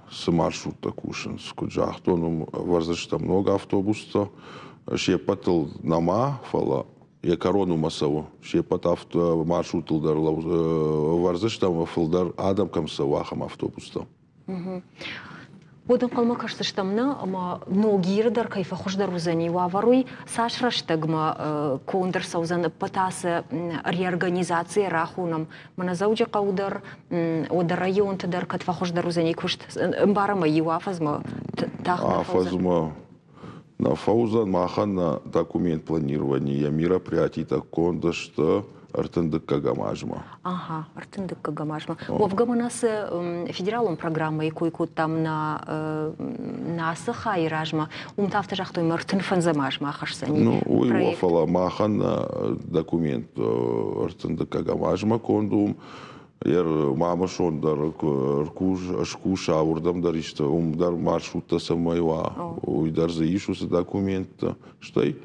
цы маршруттӕ кусынц, куыд загътон, уым ӕвӕрдзыстӕм ног автобустӕ. Се ппӕтыл нӕма, фӕлӕ йӕ кӕрон уымӕ цӕуы. Се ппӕт маршруттыл дӕр ӕвӕрдзыстӕм фылдӕр адӕм кӕм цӕуы, ахӕм автобустӕ.
Уӕд ӕнхъӕлмӕ кӕсдзыстӕм нӕ, ӕмӕ Ногиры дӕр кӕй фӕхуыздӕр уыдзӕни уавӕр, уый цас рӕстӕгмӕ конд ӕрцӕудзӕн ӕппӕт ацы реорганизацийӕ рахонӕм. Мӕнӕ Дзӕуджыхъӕуы дӕр, уӕдӕ районты дӕр кӕд фӕхуыздӕр уыдзӕни куыст, ӕмбарӕм ӕй, иу афӕдзмӕ тагъд нӕ фӕуыдзӕн.
Афӕдзмӕ нӕ фӕуыдзӕн махӕн нӕ документ планирование, йӕ мероприятитӕ конд сты 32-ӕм азмӕ.
Ага, 32-ӕм азмӕ. Уӕвгӕ мӕнӕ цы федералон программӕйы кой кодтам нӕ ацы хайы размӕ, уым та афтӕ загътой, мӕ 35-ӕм азмӕ ахӕсдзӕни.
Ну, уый у, фӕлӕ махӕн документ 32-ӕм азмӕ конд у. Мамысон дӕр скуса, уырдӕм дӕр исты, уым дӕр маршруттӕ цӕмӕй уа, уый дӕр дзы ис уыцы документтӕ. Стӕй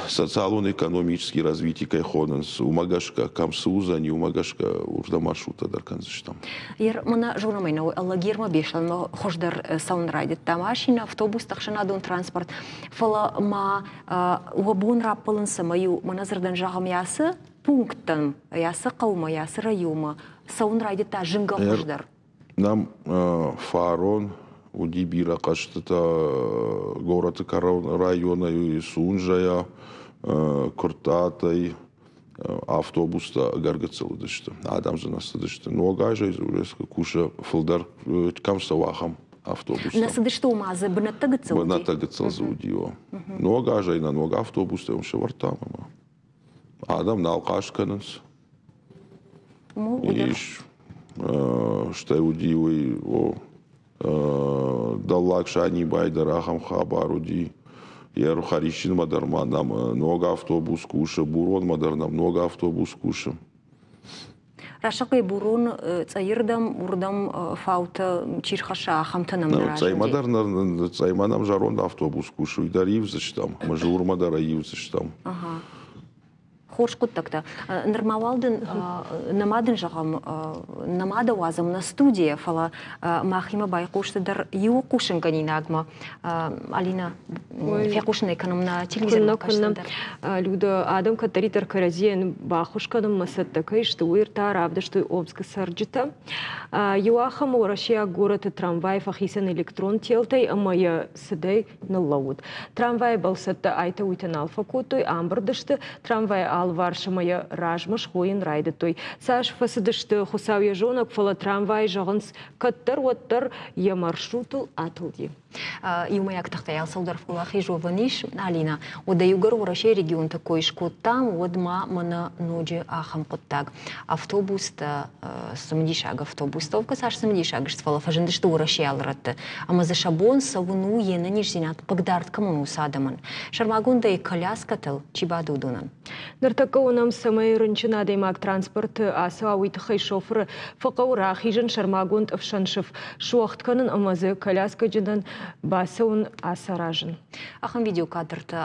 социалон-экономический развитие кӕй хонынц, уымӕ гӕсгӕ, кӕм цы уыдзӕни, уымӕ гӕсгӕ уырдӕм маршруттӕ дӕр кӕндзыстӕм.
Мӕнӕ зонӕм нӕу, Алагирмӕ Беслӕнмӕ хуыздӕр цӕуын райдыдта машинӕ, автобустӕ, ӕхсӕнадон транспорт. Фӕлӕ ма уӕ бон раппӕлын цӕмӕй у, мӕнӕ дзырдӕн зӕгъӕм, ацы пункттӕм, ацы хъӕумӕ, ацы районмӕ цӕуын райдыдта зынгӕ хуыздӕр.
Нӕм фарон уыди бирӕ хъӕзтытӕ горӕты кӕрон районӕй, Сунжӕйӕ, Куырттатӕй. Автобустӕ ӕгӕр гыццыл уыдысты, адӕм дзы нӕ цыдысты. Ног азӕй дзы кусы фылдӕр кӕм цӕуы, ахӕм автобустӕ.
Нӕ цыдысты, ома дзы бынӕттӕ гыццыл уыди?
Бынӕттӕ гыццыл дзы уыди, о. Ног азӕй нӕ ног автобустӕ уым сӕвӕрдтам ӕмӕ адӕм нал хъаст кӕнынц. Ис, стӕй уыди уый, о, Дӕллаг Санибайы дӕр ахӕм хабар уыди. Йӕ Хӕрисджынмӕ дӕр ма нӕм ног автобус кусы, Буронмӕ дӕр нӕм ног автобус кусы.
Рӕсӕгъӕй Бурон цъӕйырдӕм, уырдӕм фаутӕ чи рхӕсса, ахӕмтӕ нӕм нӕ разынди.
Цъӕймӕ дӕр цъӕймӕ нӕм зӕронд автобус кусы, уый дӕр ивдзыстӕм, Мызурмӕ дӕр ӕй ивдзыстӕм.
Хорз хъуыддӕгтӕ. Нырма уал дын нӕма дын зӕгъӕм, нӕма дӕ уадзӕм нӕ студийӕ, фӕлӕ махимӕ байхъусты дӕр иу хъусынгӕнинагмӕ. Алина, фехъусын ӕй кӕнӕм нӕ телевизормӕ кӕсты дӕр.
Люда, адӕм кӕддӕриддӕр кӕрӕдзийӕн баххуыс кӕнынмӕ цӕттӕ кӕй сты, уый та равдыстой Омскы цӕрджытӕ. Иу ахӕм уӕрӕсейаг горӕты трамвай фӕхицӕн электрон телтӕй ӕмӕ йӕ цыдӕй ныллӕууыд. Трамвайы бӕлцӕттӕ айтӕ-уыйтӕ нал фӕкодтой, амбырд сты трамвайы алыварс ӕмӕ йӕ размӕ схойын райдыдтой. Цас фӕцыдысты, Хуыцау йӕ зонӕг, фӕлӕ трамвай, зӕгъынц, кӕддӕр-уӕддӕр йӕ маршрутыл атылди.
Иумӕйаг тыхтӕй алцӕуыл дӕр фӕуӕлахиз уӕвӕн ис, Алина. Уӕдӕ иугӕр Уӕрӕсейы регионты кой скодтам, уӕд ма мӕнӕ ноджы ахӕм хъуыддаг. Автобустӕ, цымыдисаг автобустӕ, уӕвгӕ цас цымыдисаг сты, фӕлӕ фӕзындысты Уӕрӕсейы алы рӕтты. Ӕмӕ дзы сӕ бон цӕуын у, йе нӕниздзинад хъыгдард кӕмӕн у, уыцы адӕмӕн. Сӕрмагондӕй коляскӕтыл чи бады, уыдонӕн.
Ныртӕккӕ уынӕм, цӕмӕй рынчын адӕймаг транспорты ацӕуа, уый тыххӕй шофыры фӕхъӕуы рахизын сӕрмагонд ӕфсӕнсыф суӕгъд кӕнын ӕмӕ дзы коляскӕджынӕн бацӕуын ацаразын.
Ахӕм видеокадртӕ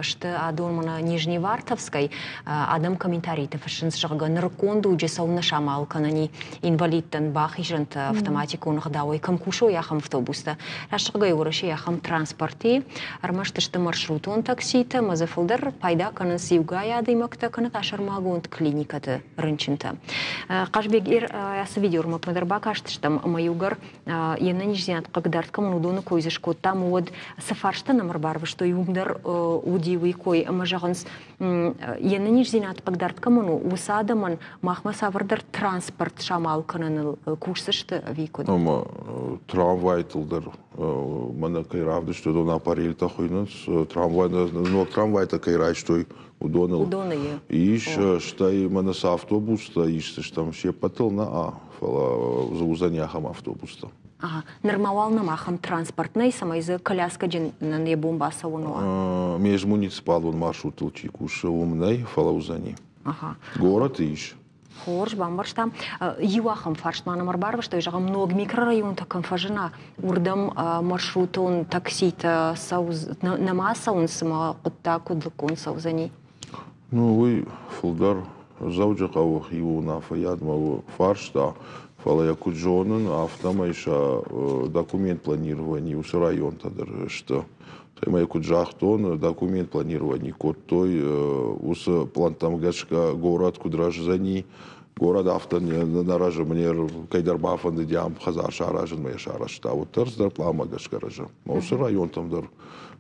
сты адон мӕнӕ Нижневартовскӕй. Адӕм комментариты фыссынц, зӕгъгӕ, нырыккон дуджы цӕуылнӕ самал кӕнӕни инвалидтӕн бахизӕнтӕ автоматикон ӕгъдауӕй кӕм кусой, ахӕм автобустӕ. Рӕстӕгӕй Уӕрӕсейы ахӕм транспорт и, ӕрмӕст сты маршрутон такситӕ ӕмӕ дзы фылдӕр пайда кӕнынц иугай адӕймӕгтӕ кӕнӕ та сӕрмагонд клиникӕты рынчынтӕ. Хъазбег, ацы видеоӕрмӕгмӕ дӕр бакастыстӕм ӕмӕ иугӕр йе нӕниздзинад хъыгдард кӕмӕн уыдоны кой дзы скодтам, уӕд цы фарста нӕм ӕрбарвыстой, уым дӕр уыди уый кой ӕмӕ зӕгъынц, йе нӕниздзинад хъыгдард кӕмӕн у, уыцы адӕмӕн махмӕ цавӕрдӕр транспорт самал кӕныныл кусдзысты ӕви куыд?
Ӕмӕ трамвайтыл дӕр мӕнӕ кӕй равдыстой, уыдон аппарельтӕ хуыйнынц, трамвай, ног трамвайтӕ кӕй райстой, уыдоныл ис, стӕй мӕнӕ цы автобустӕ исдзыстӕм, се ппӕтыл нӕ, фӕлӕ дзы уыдзӕни ахӕм автобустӕ.
Ага. Нырма уал нӕм ахӕм транспорт нӕй, цӕмӕй дзы коляскӕджынӕн йӕ бон бацӕуын уа.
Межмуниципалон маршрутыл чи кусы, уым нӕй, фӕлӕ уыдзӕни.
Ага.
Горӕты ис.
Хорз, бамбӕрстам. Иу ахӕм фарст ма нӕм ӕрбарвыстой, зӕгъӕм, ног микрорайонтӕ кӕм фӕзына, уырдӕм маршрутон такситӕ нӕма цӕуынц, цыма хъуыддаг куыд лыггонд цӕудзӕни?
Ну, уый фылдӕр Дзӕуджыхъӕуы хиуынаффӕйадмӕ у фарста, фӕлӕ йӕ куыд зонын, афтӕмӕй сӕ документ планирование уыцы районтӕ дӕр сты. Стӕй ма куыд загътон, документ планирование кодтой уыцы плантӕм гӕсгӕ горӕт куыд рӕздзӕни, горӕт афтӕ нӕ рӕзы, мне кӕйдӕр бафӕндыди ам хӕдзар саразынмӕ йӕ сарӕзта, уӕддӕр цыдӕр пъланмӕ гӕсгӕ рӕзы. Уыцы районтӕм дӕр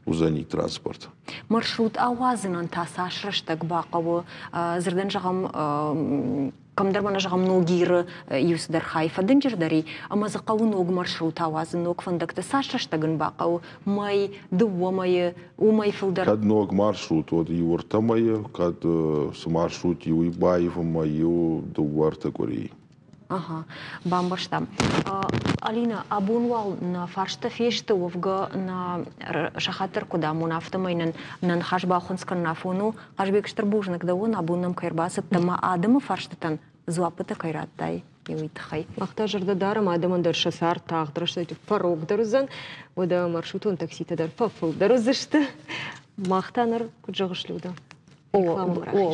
уыдзӕни транспорт.
Маршрут ауадзынӕн та цас рӕстӕг бахъӕуы? Дзырдӕн зӕгъӕм, кӕмдӕр мӕнӕ зӕгъӕм Ногиры иу цыдӕр хай фӕдынджырдӕр и, ӕмӕ дзы хъӕуы ног маршрут ауадзын, ног фӕндӕгтӕ. Цас рӕстӕг ын бахъӕуы? Мӕй, дыууӕ мӕйы, уымӕй фылдӕр?
Кӕд ног маршрут уӕд иу ӕртӕ мӕйы, кӕд цы маршрут и, уый баивынмӕ иу дыууӕ ӕртӕ къуырийы.
Ага, бамбӕрстам. Алина, абон уал нӕ фарстӕ фесты, уӕвгӕ нӕ сахат дӕр куыд амона, афтӕмӕй нын нӕ ныхас бахуынц кӕнын афон у. Хъазбег, стыр бузныг дӕуӕн, абон нӕм кӕй ӕрбацыдтӕ ӕмӕ адӕмы фарстытӕн дзуаппытӕ кӕй радтай, уый тыххӕй.
Мах та зӕрдӕ дарӕм, адӕмӕн дӕр сӕ цард тагъд рӕстӕджы фӕрогдӕр уыдзӕн, уӕдӕ маршрутон такситӕ дӕр фӕфылдӕр уыдзысты. Мах та ныр, куыд зӕгъыс, Люда?
О,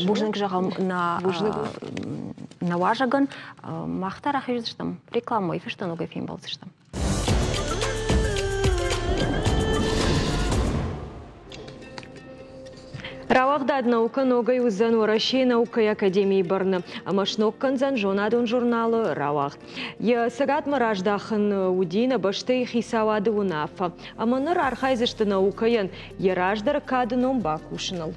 бузныг зӕгъӕм нӕ уазӕгӕн. Мах та рахиздзыстӕм рекламӕйы фӕстӕ ногӕй фембӕлдзыстӕм.
Рауагъдад «Наука» ногӕй уыдзӕн Уӕрӕсейы наукӕйы академийы бӕрны ӕмӕ сног кӕндзӕн зонадон журналы рауагъд. Йӕ цӕгатмӕ раздахын уыди нӕ бӕстӕйы хицауады уынаффӕ. Ӕмӕ ныр архайдзысты наукӕйӕн йӕ раздӕры кады ном бакусыныл.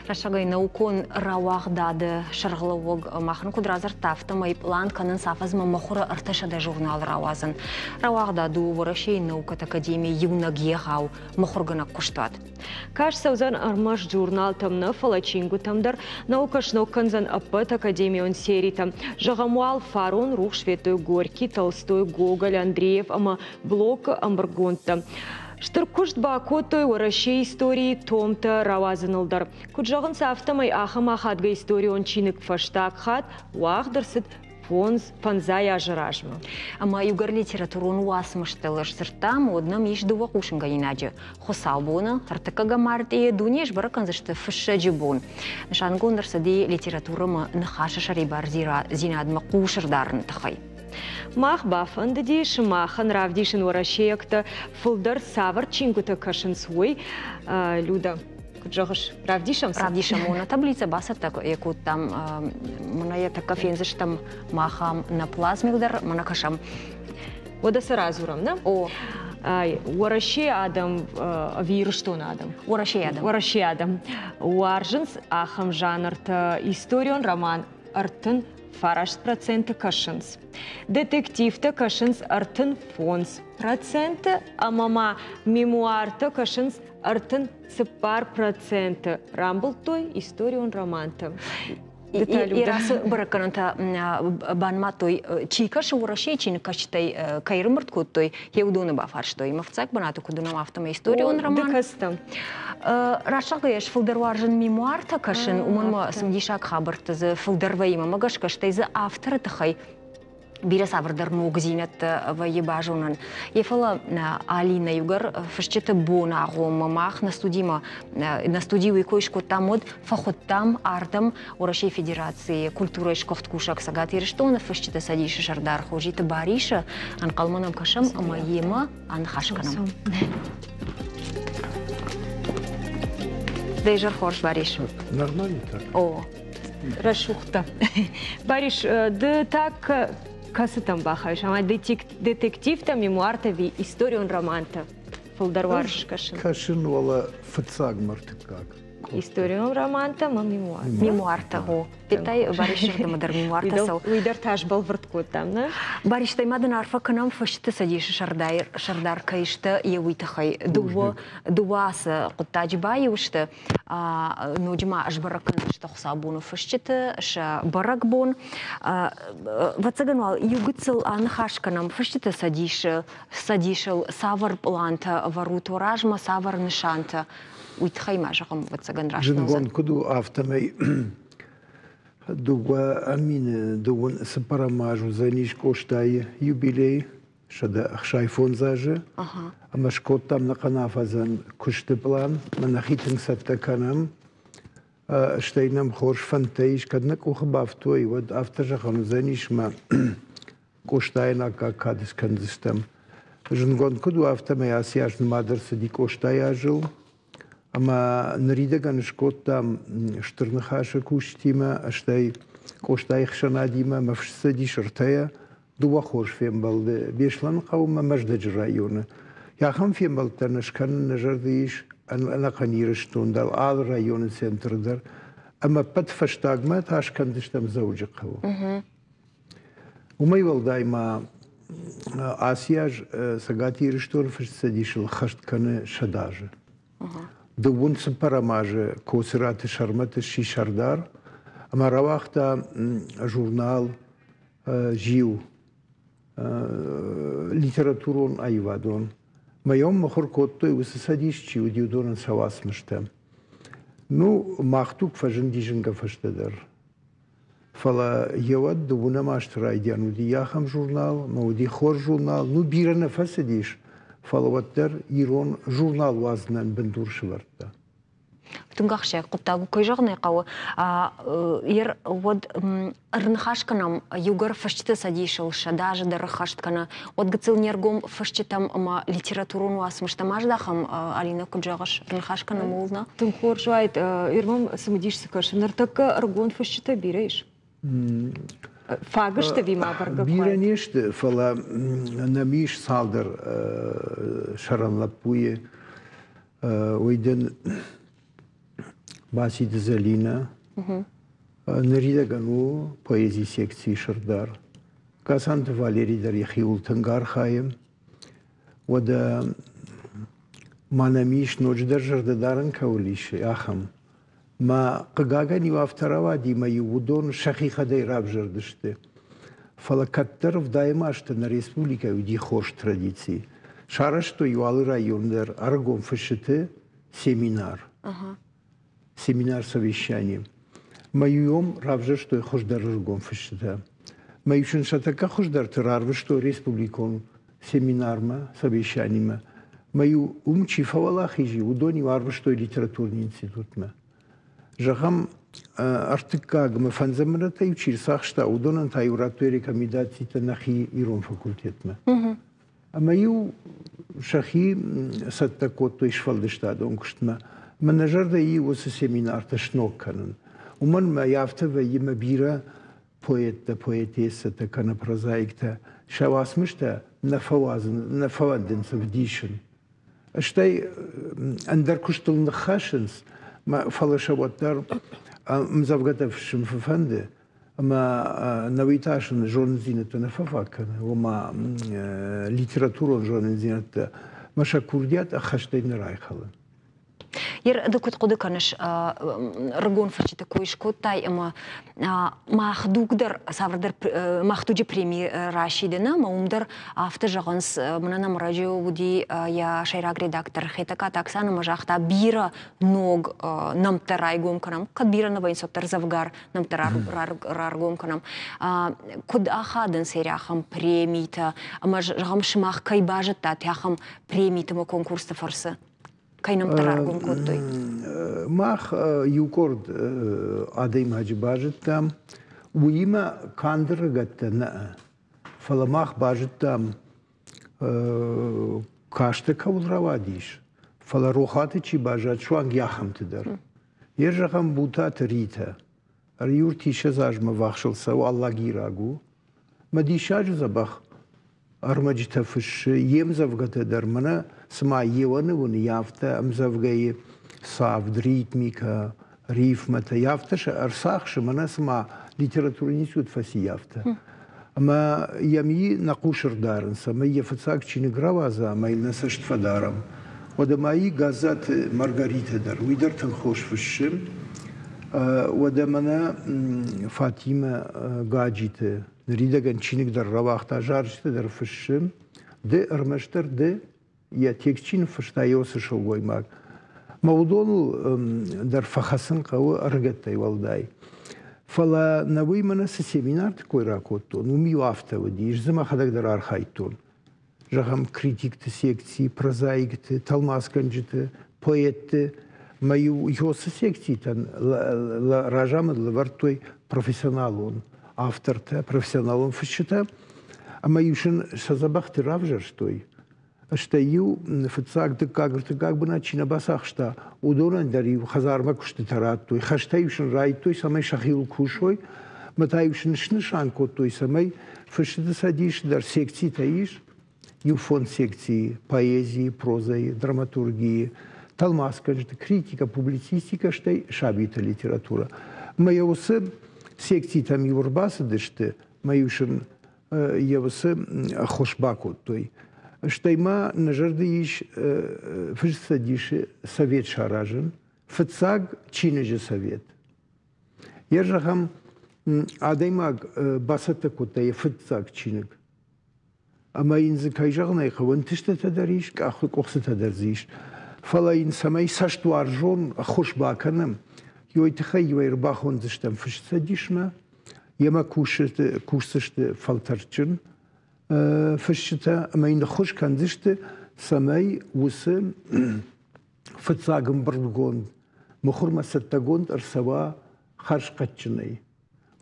Рӕсӕгӕй наукон рауагъдады сӕргълӕууӕг махӕн куыд радзырдта, афтӕмӕй пълан кӕнынц афӕдзмӕ мыхуыры 300 журнал рауадзын. Рауагъдад у Уӕрӕсейы наукӕты академийы иунӕг егъау мыхуыргӕнӕг куыстуат.
Каст цӕудзӕн ӕрмӕст журналтӕм нӕ, фӕлӕ чингуытӕм дӕр. Наукӕ сног кӕндзӕн ӕппӕт академион серитӕ. Зӕгъӕм, уал фарон рухс федтой Горький, Толстой, Гоголь, Андреев ӕмӕ Блокы ӕмбырдгондтӕ. Стыр куыст бакодтой Уӕрӕсейы историйы томтӕ рауадзыныл дӕр. Куыд зӕгъынц, афтӕмӕй ахӕм ахадгӕ историон чиныг фӕстаг хатт уагъд ӕрцыд Фондз фӕндзай азы размӕ.
Ӕмӕ иугӕр литературон уацмыстыл сдзырдтам, уӕд нӕм ис дыууӕ хъусынгӕнинаджы. Хуыцаубоны, ӕртыккӕгӕм мартъийы дуне сбӕрӕг кӕндзысты фыссӕджы бон. Нысангонд ӕрцыди литературӕмӕ ныхасы сӕрибардзинадмӕ хъус ӕрдарыны тыххӕй.
Мах бафӕндыди сымахӕн равдисын уӕрӕсейӕгтӕ фылдӕр цавӕр чингуытӕ кӕсынц, уый. Люда, куыд зӕгъыс, равдисӕм сӕ?
Равдисӕм. Нӕ таблицӕ бацӕттӕ кодтам. Мӕнӕ йӕ тӕккӕ фендзыстӕм мах ам нӕ плазмил дӕр, мӕнӕ кӕсӕм.
Уӕдӕ сӕ радзурӕм, нӕ?
О.
Уӕрӕсейы адӕм ӕви Ирыстоны адӕм?
Уӕрӕсейы адӕм.
Уӕрӕсейы адӕм уарзынц ахӕм жанртӕ историон роман 39% кӕсынц. Детективтӕ кӕсынц 35% ӕмӕ ма мемуартӕ кӕсынц 34%. Рамбылдтой историон романтӕ.
Ацы бӕрӕггӕнӕнтӕ банымадтой, чи кӕсы Уӕрӕсейы чиныгкӕсджытӕй кӕй ӕрымбырд кодтой, йе уыдоны бафарстой. Мӕ фыццаг бынаты куыд уынӕм, афтӕмӕй историон роман.
Ды кӕстӕ.
Раст зӕгъгӕйӕ, ӕз фылдӕр уарзын мемуартӕ кӕсын, уымӕн ӕмӕ цымыдисаг хабӕртты дзы фылдӕр вӕййы. Мӕ гӕсгӕ, стӕй дзы авторы тыххӕй бирӕ цавӕрдӕр ногдзинӕдтӕ вӕййы базонӕн. Йе фӕлӕ Алинӕ иугӕр фысджыты бон агъоммӕ мах нӕ студимӕ нӕ студийы уый кой скодтам, уӕд фӕхуыдтам ардӕм Уӕрӕсейы Федерацийы культурӕйы сгуыхт кусӕг Цӕгат Ирыстоны фысджыты цӕдисы сӕрдар Хозиты Барисы. Ӕнхъӕлмӕ нӕм кӕсӕм ӕмӕ йемӕ аныхас кӕнӕм. Дӕ изӕр хорз, Барис.
Нормально так.
О,
рӕсугъдтӕ. Барис, ды та кӕцытӕм бахайыс? Ӕмӕ детективтӕ, мемуартӕ ӕви историон романтӕ фылдӕр уарзыс кӕсын?
Кӕсын, уӕлӕ фыццаг мӕртыккаг.
Историон романтӕ ӕмӕ мемуартӕ.
Мемуартӕ, гъо. Федтай, Барисы зӕрдӕмӕ дӕр мемуартӕ цӕуы.
Уый дӕр та сбӕлвырд кодтам, нӕ?
Баристӕй ма дын арфӕ кӕнӕм Фысджыты цӕдисы сӕрдар кӕй сты, йе уый тыххӕй. Дыууӕ ацы хъуыддаджы баиу сты. Ноджы ма сбӕрӕг кӕндзысты хуыцаубоны фысджыты сӕ бӕрӕгбон. Ӕвӕццӕгӕн уал иу гыццыл аныхас кӕнӕм фысджыты цӕдисы цӕдисыл цавӕр пълантӕ ӕвӕрут уӕ размӕ, цавӕр нысантӕ, уый тыххӕй ма зӕгъӕм, ӕвӕццӕгӕн раст
Зындгонд куыд у, афтӕмӕй 2000 дыууын цыппӕрӕм аз уыдзӕнис Къостайы юбилей. 165 азы ӕмӕ скодтам нӕхъӕн афӕдзӕн куысты пълан, мӕ нӕхи тынг цӕттӕ кӕнӕм. Стӕй нӕм хорз фӕндтӕ ис, кӕд нӕ къухы бафтой, уӕд афтӕ зӕгъӕн уыдзӕнис, мӕ Къостайӕн аккаг кад скӕндзыстӕм. Зындгонд куыд у, афтӕмӕй ацы аз нымад ӕрцыди Къостайы азыл. Ӕмӕ ныридӕгӕн скодтам Стыр Ныхасы кусджытимӕ, стӕй Къостайы хсӕнадимӕ мӕ фсцӕдис ӕртӕйӕ дыууӕ хорз фембӕлды Беслӕныхъӕумӕ Мӕздӕджы районы. Ахӕм фембӕлдтӕ нӕ скӕнын нӕ зӕрды ис ӕнӕхъӕн Ирыстон дӕр, алы районы центры дӕр. Ӕмӕ ӕппӕт фӕстагмӕ та скӕндзыстӕм Дзӕуджыхъӕуы. Уымӕй уӕлдай ма ацы аз Цӕгат Ирыстоны Фысцӕдисыл хӕст кӕны 100 азы. Дыууын цыппӕрӕм азы Косыраты Сӕрмӕт сси сӕрдар ӕмӕ рауагъта журнал Зиу, литературон аивадон. Мӕйон мыхуыр кодтой, уыцы цӕдис чи уыди, уыдонӕн сӕ уацмыстӕ. Ну, мах туг фӕзынди зынгӕ фӕстӕдӕр. Фӕлӕ йеуӕд дыууынӕм азты райдиан уыди ахӕм журнал, ӕмӕ уыди хорз журнал. Ну, бирӕ нӕ фӕцыдис, фӕлӕ уӕддӕр ирон журнал уадзынӕн бындур сӕвӕрдта.
Тынг ахсджиаг хъуыддаг у, кӕй зӕгъын ӕй хъӕуы. Ер уӕд ӕрныхас кӕнӕм, иугӕр фысджыты цӕдисыл 100 азы дӕр ӕххӕст кӕны, уӕд гыццыл не ргом фысджытӕм ӕмӕ литературон уацмыстӕм аздахӕм, Алинӕ, куыд зӕгъыс, ӕрныхас кӕнӕм ууыл, нӕ?
Тынг хорз уаид, ирмӕ цымыдис цы кӕсы. Ныртӕккӕ ӕрыгон фысджытӕ бирӕ ис. Фаг сты ӕви ма бӕргӕ
Бирӕ не сты, фӕлӕ нӕм ис цалдӕр сӕрӕн лӕппуйы. Уый дын Баситы Зӕлинӕ, ныридӕгӕн у поэзийы секцийы сӕрдар. Гасанты Валери дӕр йӕхиуыл тынг архайы. Уӕдӕ ма нӕм ис ноджыдӕр зӕрдӕдарӕн кӕуыл ис, ахӕм. Мӕ хъыгагӕн-иу афтӕ рауади, ӕмӕ-иу уыдон сӕхихъӕдӕй равзӕрдысты. Фӕлӕ кӕддӕр ӕвдайӕм азты нӕ республикӕйы уыди хорз традици. Сарӕзтой-иу алы районы дӕр ӕрыгон фысджыты семинар. Семинар-совещание. Мӕ-иу равзӕрстой хуыздӕр ӕрыгон фысджытӕ. Мӕ сын сӕ тӕккӕ хуыздӕрты рарвыстой республикон семинармӕ, совещанимӕ. Мӕ-иу уым чи фӕуӕлахиз и, уыдон-иу арвыстой литературон институтмӕ. Зӕгъӕм, ӕртыккаг ӕмӕ фӕндзӕм бынӕттӕ-иу чи рцахста, уыдонӕн та-иу радтой рекомендацитӕ нӕхи ирон факультетмӕ. Ӕмӕ-иу сӕхи цӕттӕ кодтой сфӕлдыстадон куыстмӕ. Мӕ нӕ зӕрдӕ и уыцы семинартӕ сног кӕнын. Уымӕн мӕ афтӕ вӕййы мӕ бирӕ поэттӕ, поэтессӕтӕ кӕнӕ прозаиктӕ сӕ уацмыстӕ нӕ фӕуадзын, нӕ фӕуӕндынц ӕвдисын. Стӕй ӕндӕр куыстыл ныххӕссынц, фӕлӕ сӕ уӕддӕр ӕмдзӕвгӕтӕ фыссын фӕфӕнды, ӕмӕ нӕуый та сын зонындзинӕдтӕ нӕ фӕфаг кӕны, ома литературон зонындзинӕдтӕ, мӕ сӕ курдиат ӕххӕстӕй нӕ райхӕлы.
Ер, ды куыд хъуыды кӕныс, рыгон фысджыты кой скодтай ӕмӕ мах дуг дӕр цавӕрдӕр мах дуджы преми расидын ӕмӕ уым дӕр афтӕ зӕгъынц, мӕнӕ нӕм раджы уыди йӕ сӕйраг редактор Хетӕгкаты Оксана ӕмӕ загъта, бирӕ ног нӕмттӕ райгом кӕнӕм, кӕд бирӕ нӕ вӕййынц, уӕддӕр дзӕвгар нӕмттӕ раргом кӕнӕм. Куыд ахадынц ахӕм премитӕ ӕмӕ зӕгъӕм, сымах кӕй базыдтат ахӕм премиты ӕмӕ конкурсты фӕрцы? Кӕй нӕмттӕ раргом кодтой?
Мах иу къорд адӕймаджы базыдтам. Уыимӕ канд ӕрыгӕттӕ нӕ, фӕлӕ мах базыдтам, касты кӕуыл рауадис, фӕлӕ рохуаты чи баззад, суанг ахӕмты дӕр. Йе зӕгъӕм, Бутаты Ритӕ. Ӕртиссӕдз азмӕ ввахсыл цӕуы алагираг у. Мӕ диссаджы дзӕбӕх ӕрмӕджытӕ фыссы, йе мдзӕвгӕтӕ дӕр мӕнӕ цыма еуӕны уыны, афтӕ ӕмдзӕвгӕйы цавд, ритмикӕ, рифмӕтӕ, афтӕ сӕ ӕрцахсы, мӕнӕ цыма литературон институт фӕци, афтӕ. Ӕмӕ йӕм и нӕ хъус ӕрдарынц, ӕмӕ йӕ фыццаг чиныг рауадза, ӕмӕ йыл нӕ цӕст фӕдарӕм. Уӕдӕ ма и Газзаты Маргаритӕ дӕр, уый дӕр тынг хорз фыссы. Уӕдӕ мӕнӕ Фатимӕ Гаджиты ныридӕгӕн чиныг дӕр рауагъта, зарджытӕ дӕр фыссы. Ды ӕрмӕстдӕр ды йӕ текст чи ныффыста, йӕ уыцы сылгоймаг. Мӕ уыдоныл дӕр фӕхӕцын хъӕуы ӕрыгӕттӕй уӕлдай. Фӕлӕ нӕ уый мӕнӕ цы семинарты кой ракодтон, уым-иу афтӕ уыди, ӕз дзы мӕхӕдӕг дӕр архайдтон. Зӕгъӕм, критикты секци, прозаикты, тӕлмацгӕнджыты, поэтты. Мӕ-иу уыцы секцитӕн разамынд лӕвӕрдтой профессионалон автортӕ, профессионалон фысджытӕ, ӕмӕ-иу сын сӕ дзӕбӕхты равзӕрстой. Стӕй-иу фыццаг, дыккаг, ӕртыккаг бынат чи нӕ бацахста, уыдонӕн дӕр-иу хӕдзармӕ куыстытӕ радтой, хӕстӕ-иу сын райдтой, цӕмӕй сӕхиуыл кусой, ӕмӕ та-иу сын снысан кодтой, цӕмӕй Фысджыты цӕдисы дӕр секцитӕ ис, иу фонд секцийы поэзийы, прозӕйы, драматургийы, тӕлмацгӕнджыты критикӕ, публицистикӕ, стӕй сабиты литературӕ. Мӕ йӕ уыцы секцитӕм-иу ӕрбацыдысты, мӕ-иу сын йӕ уыцы ӕххуыс бакодтой. Стӕй ма нӕ зӕрды ис Фысджыты цӕдисы совет саразын, фыццаг чиныджы совет. Йӕ зӕгъӕм, адӕймаг бацӕттӕ кодта йӕ фыццаг чиныг. Ӕмӕ йын дзы, кӕй зӕгъын ӕй хъӕуы, ӕнтыстытӕ дӕр ис, къуыхцытӕ дӕр дзы ис. Фӕлӕ йын цӕмӕй цӕстуарзон ӕххуыс бакӕнӕм, уый тыххӕй иуӕй ӕрбахондзыстӕм фысцӕдисмӕ, йемӕ кусдзысты фӕлтӕрдджын фысджытӕ ӕмӕ йын ӕххуыс кӕндзысты, цӕмӕй уыцы фыццаг ӕмбырдгонд мыхуырмӕ цӕттӕгонд ӕрцӕуа хӕрзхъӕдджынӕй.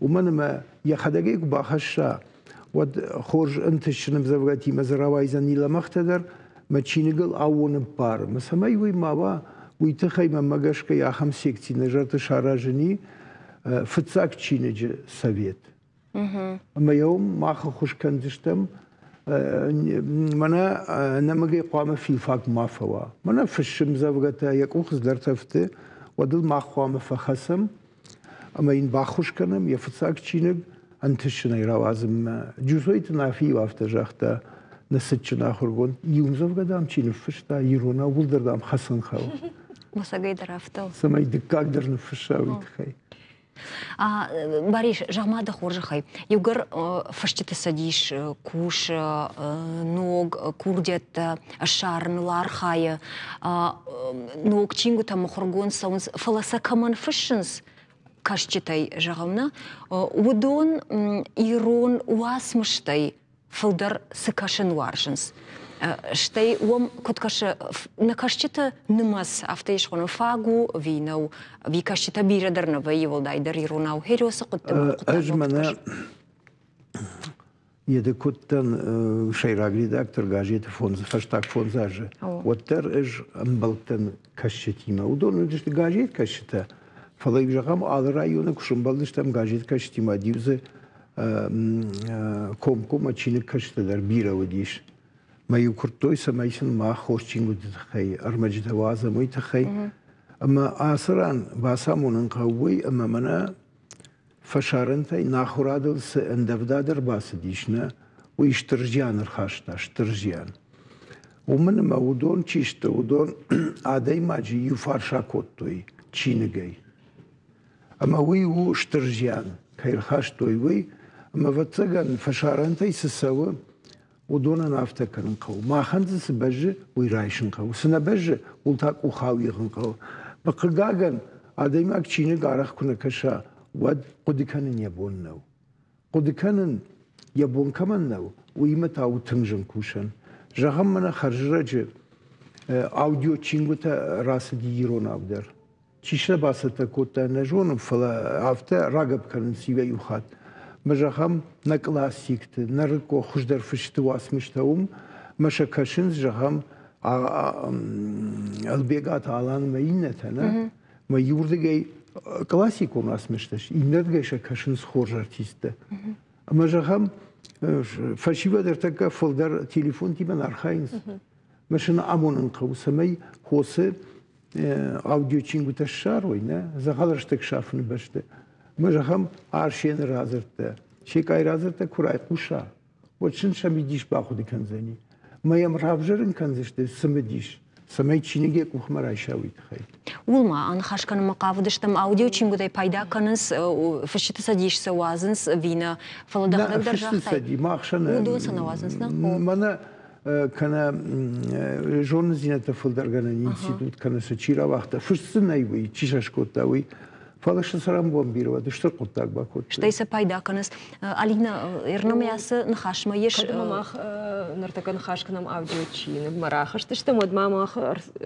Уымӕн ӕмӕ йӕхӕдӕг ӕй куы бахӕсса, уӕд хорз ӕнтыстджын ӕмдзӕвгӕтимӕ дзы рауайдзӕн и лӕмӕгътӕ дӕр, мӕ чиныгыл аууон ӕппары. Мӕ цӕмӕй уый ма уа, уый тыххӕй мӕнмӕ гӕсгӕ ахӕм секци нӕ зӕрды саразын и фыццаг чиныджы совет. Ӕмӕ йӕ уым мах ӕххуыс кӕндзыстӕм. Мӕнӕ ӕнӕмӕгӕй хъуамӕ филфак ма фӕуа. Мӕнӕ фыссы ӕмдзӕвгӕтӕ, йӕ къух цыдӕртӕ фты, уӕд ыл мах хъуамӕ фӕхӕцӕм ӕмӕ йын баххуыс кӕнӕм йӕ фыццаг чиныг ӕнтыстджынӕй рауадзынмӕ. Джусойты Нафи-иу афтӕ загъта, нӕ цытджын ахуыргонд, иу ӕмдзӕвгӕ, дам, чи ныффыста, иронау уылдӕр, дам, хӕцын хъӕуы.
Мӕсӕгӕй дӕр афтӕ.
Цӕмӕй дыккаг дӕр ныффысса, уый тыххӕй.
Барис, зӕгъ-ма дӕ хорзӕхӕй, иугӕр фысджыты цӕдис кусы, ног курдиӕттӕ ссарыныл архайы, ног чингуытӕ мыхуыргонд цӕуынц, фӕлӕ сӕ кӕмӕн фыссынц, кӕсджытӕй зӕгъӕм нӕ, уыдон ирон уацмыстӕй фылдӕр цы кӕсын уарзынц. Стӕй уӕм куыд кӕсы, нӕ кӕсджыты нымӕц, афтӕ ис хонӕн, фаг у ӕви нӕу? Ӕви кӕсджытӕ бирӕ дӕр нӕ вӕййы, уӕлдайдӕр иронау Хересы хъуыддаг?
Ӕз мӕнӕ Еды куыдтӕн сӕйраг редактор газеты фондз, фӕстаг фондз азы, уӕддӕр ӕз ӕмбӕлдтӕн кӕсджытимӕ. Уыдон уыдысты газеткӕсджытӕ, фӕлӕ зӕгъӕм, алы районы куы сӕмбӕлдыстӕм газеткӕсджытимӕ, иу дзы комкоммӕ чиныгкӕсджытӕ дӕр бирӕ уыдис. Мӕ-иу куырдтой, цӕмӕй сын мах хорз чингуыты тыххӕй ӕрмӕджытӕ уадзӕм, уый тыххӕй. Ӕмӕ ацы ран бацамонын хъӕуы уый, ӕмӕ мӕнӕ фӕсарӕнтӕй нӕ ахуырадыл цы ӕндӕвдад ӕрбацыдис, нӕ, уый стыр зиан ӕрхаста, стыр зиан. Уымӕн ӕмӕ уыдон чи сты, уыдон адӕймаджы иу фарс акодтой чиныгӕй. Ӕмӕ уый у стыр зиан, кӕй ӕрхастой, уый. Ӕмӕ, ӕвӕццӕгӕн, фӕсарӕнтӕй цы цӕуы, уыдонӕн афтӕ кӕнын хъӕуы. Махӕн дзы цы бӕззы, уый райсын хъӕуы. Цы нӕ бӕззы, уыл та къух ауигъын хъӕуы. Хъыгагӕн, адӕймаг чиныг арӕх куы нӕ кӕса, уӕд хъуыды кӕнын йӕ бон нӕу. Хъуыды кӕнын йӕ бон кӕмӕн нӕу, уыимӕ та у тынг зын кусӕн. Зӕгъӕм, мӕнӕ хӕрзрӕджы аудиочингуытӕ рацыди иронау дӕр. Чи сӕ бацӕттӕ кодта, нӕ зонын, фӕлӕ афтӕ рагӕпп кӕнынц иуӕй-иу хатт. Мӕ зӕгъӕм, нӕ классикты, нырыккон хуыздӕр фысты уацмыстӕ уым, мӕ сӕ кӕсынц, зӕгъӕм, Ӕлбегаты Алан ӕмӕ иннӕтӕ, нӕ? Мӕ иуырдыгӕй классикон уацмыстӕ, иннӕрдыгӕй сӕ кӕсынц хорз артисттӕ. Ӕмӕ зӕгъӕм, фӕсивӕд ӕртӕккӕ фылдӕр телефонтимӕ архайынц. Мӕ сын амонын хъӕуы, цӕмӕй хосы аудиочингуытӕ ссарой, нӕ, дзӕгъӕл рӕстӕг сафыны бӕсты. Мӕ зӕгъӕм, Арсены радзырдтӕ, Секъайы радзырдтӕ куы райхъуса, уӕд сын сӕ мидис бахъуыды кӕндзӕни. Мӕ йӕм равзӕрын кӕндзысты цымыдис, цӕмӕй чиныг йӕ къухмӕ райса, уый тыххӕй.
Ууыл ма аныхас кӕнынмӕ хъавыдыстӕм, аудиочингуытӕй пайда кӕнынц, фысджыты цӕдис сӕ уадзынц ӕви нӕ, фӕлӕ дӕхӕдӕг дӕр загътай, уыдон сӕ нӕ уадзынц, нӕ?
Мӕнӕ кӕнӕ зонындзинӕдтӕ фылдӕргӕнӕн институт, кӕнӕ сӕ чи рауагъта, фыст дзы нӕй уый, чи сӕ скодта, уый. Фӕлӕ сӕ цӕрӕнбон бирӕ уӕд стыр хъуыддаг бакодтой.
Стӕй сӕ пайда кӕнынц. Алина, Эрномӕ ацы ныхасмӕ ис...
Кӕд ӕмӕ мах ныртӕккӕ ныхас кӕнӕм аудиочиныгмӕ рахызтыстӕм, уӕд ма мах,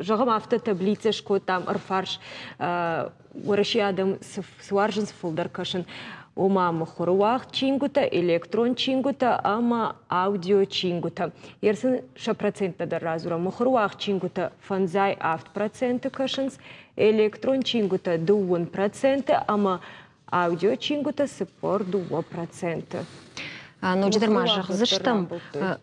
зӕгъӕм, афтӕ таблицӕ скодтам ӕрфарс Уӕрӕсейы адӕм цы уарзынц фылдӕр кӕсын, ома мыхуыры уагъд чингуытӕ, электрон чингуытӕ ӕмӕ аудиочингуытӕ. Ер сын сӕ проценттӕ дӕр радзурӕм. Мыхуыры уагъд чингуытӕ 57% кӕсынц, электрон чингуытӕ 2% ӕмӕ аудиочингуытӕ 42%.
Ноджыдӕр ма зӕгъдзыстӕм,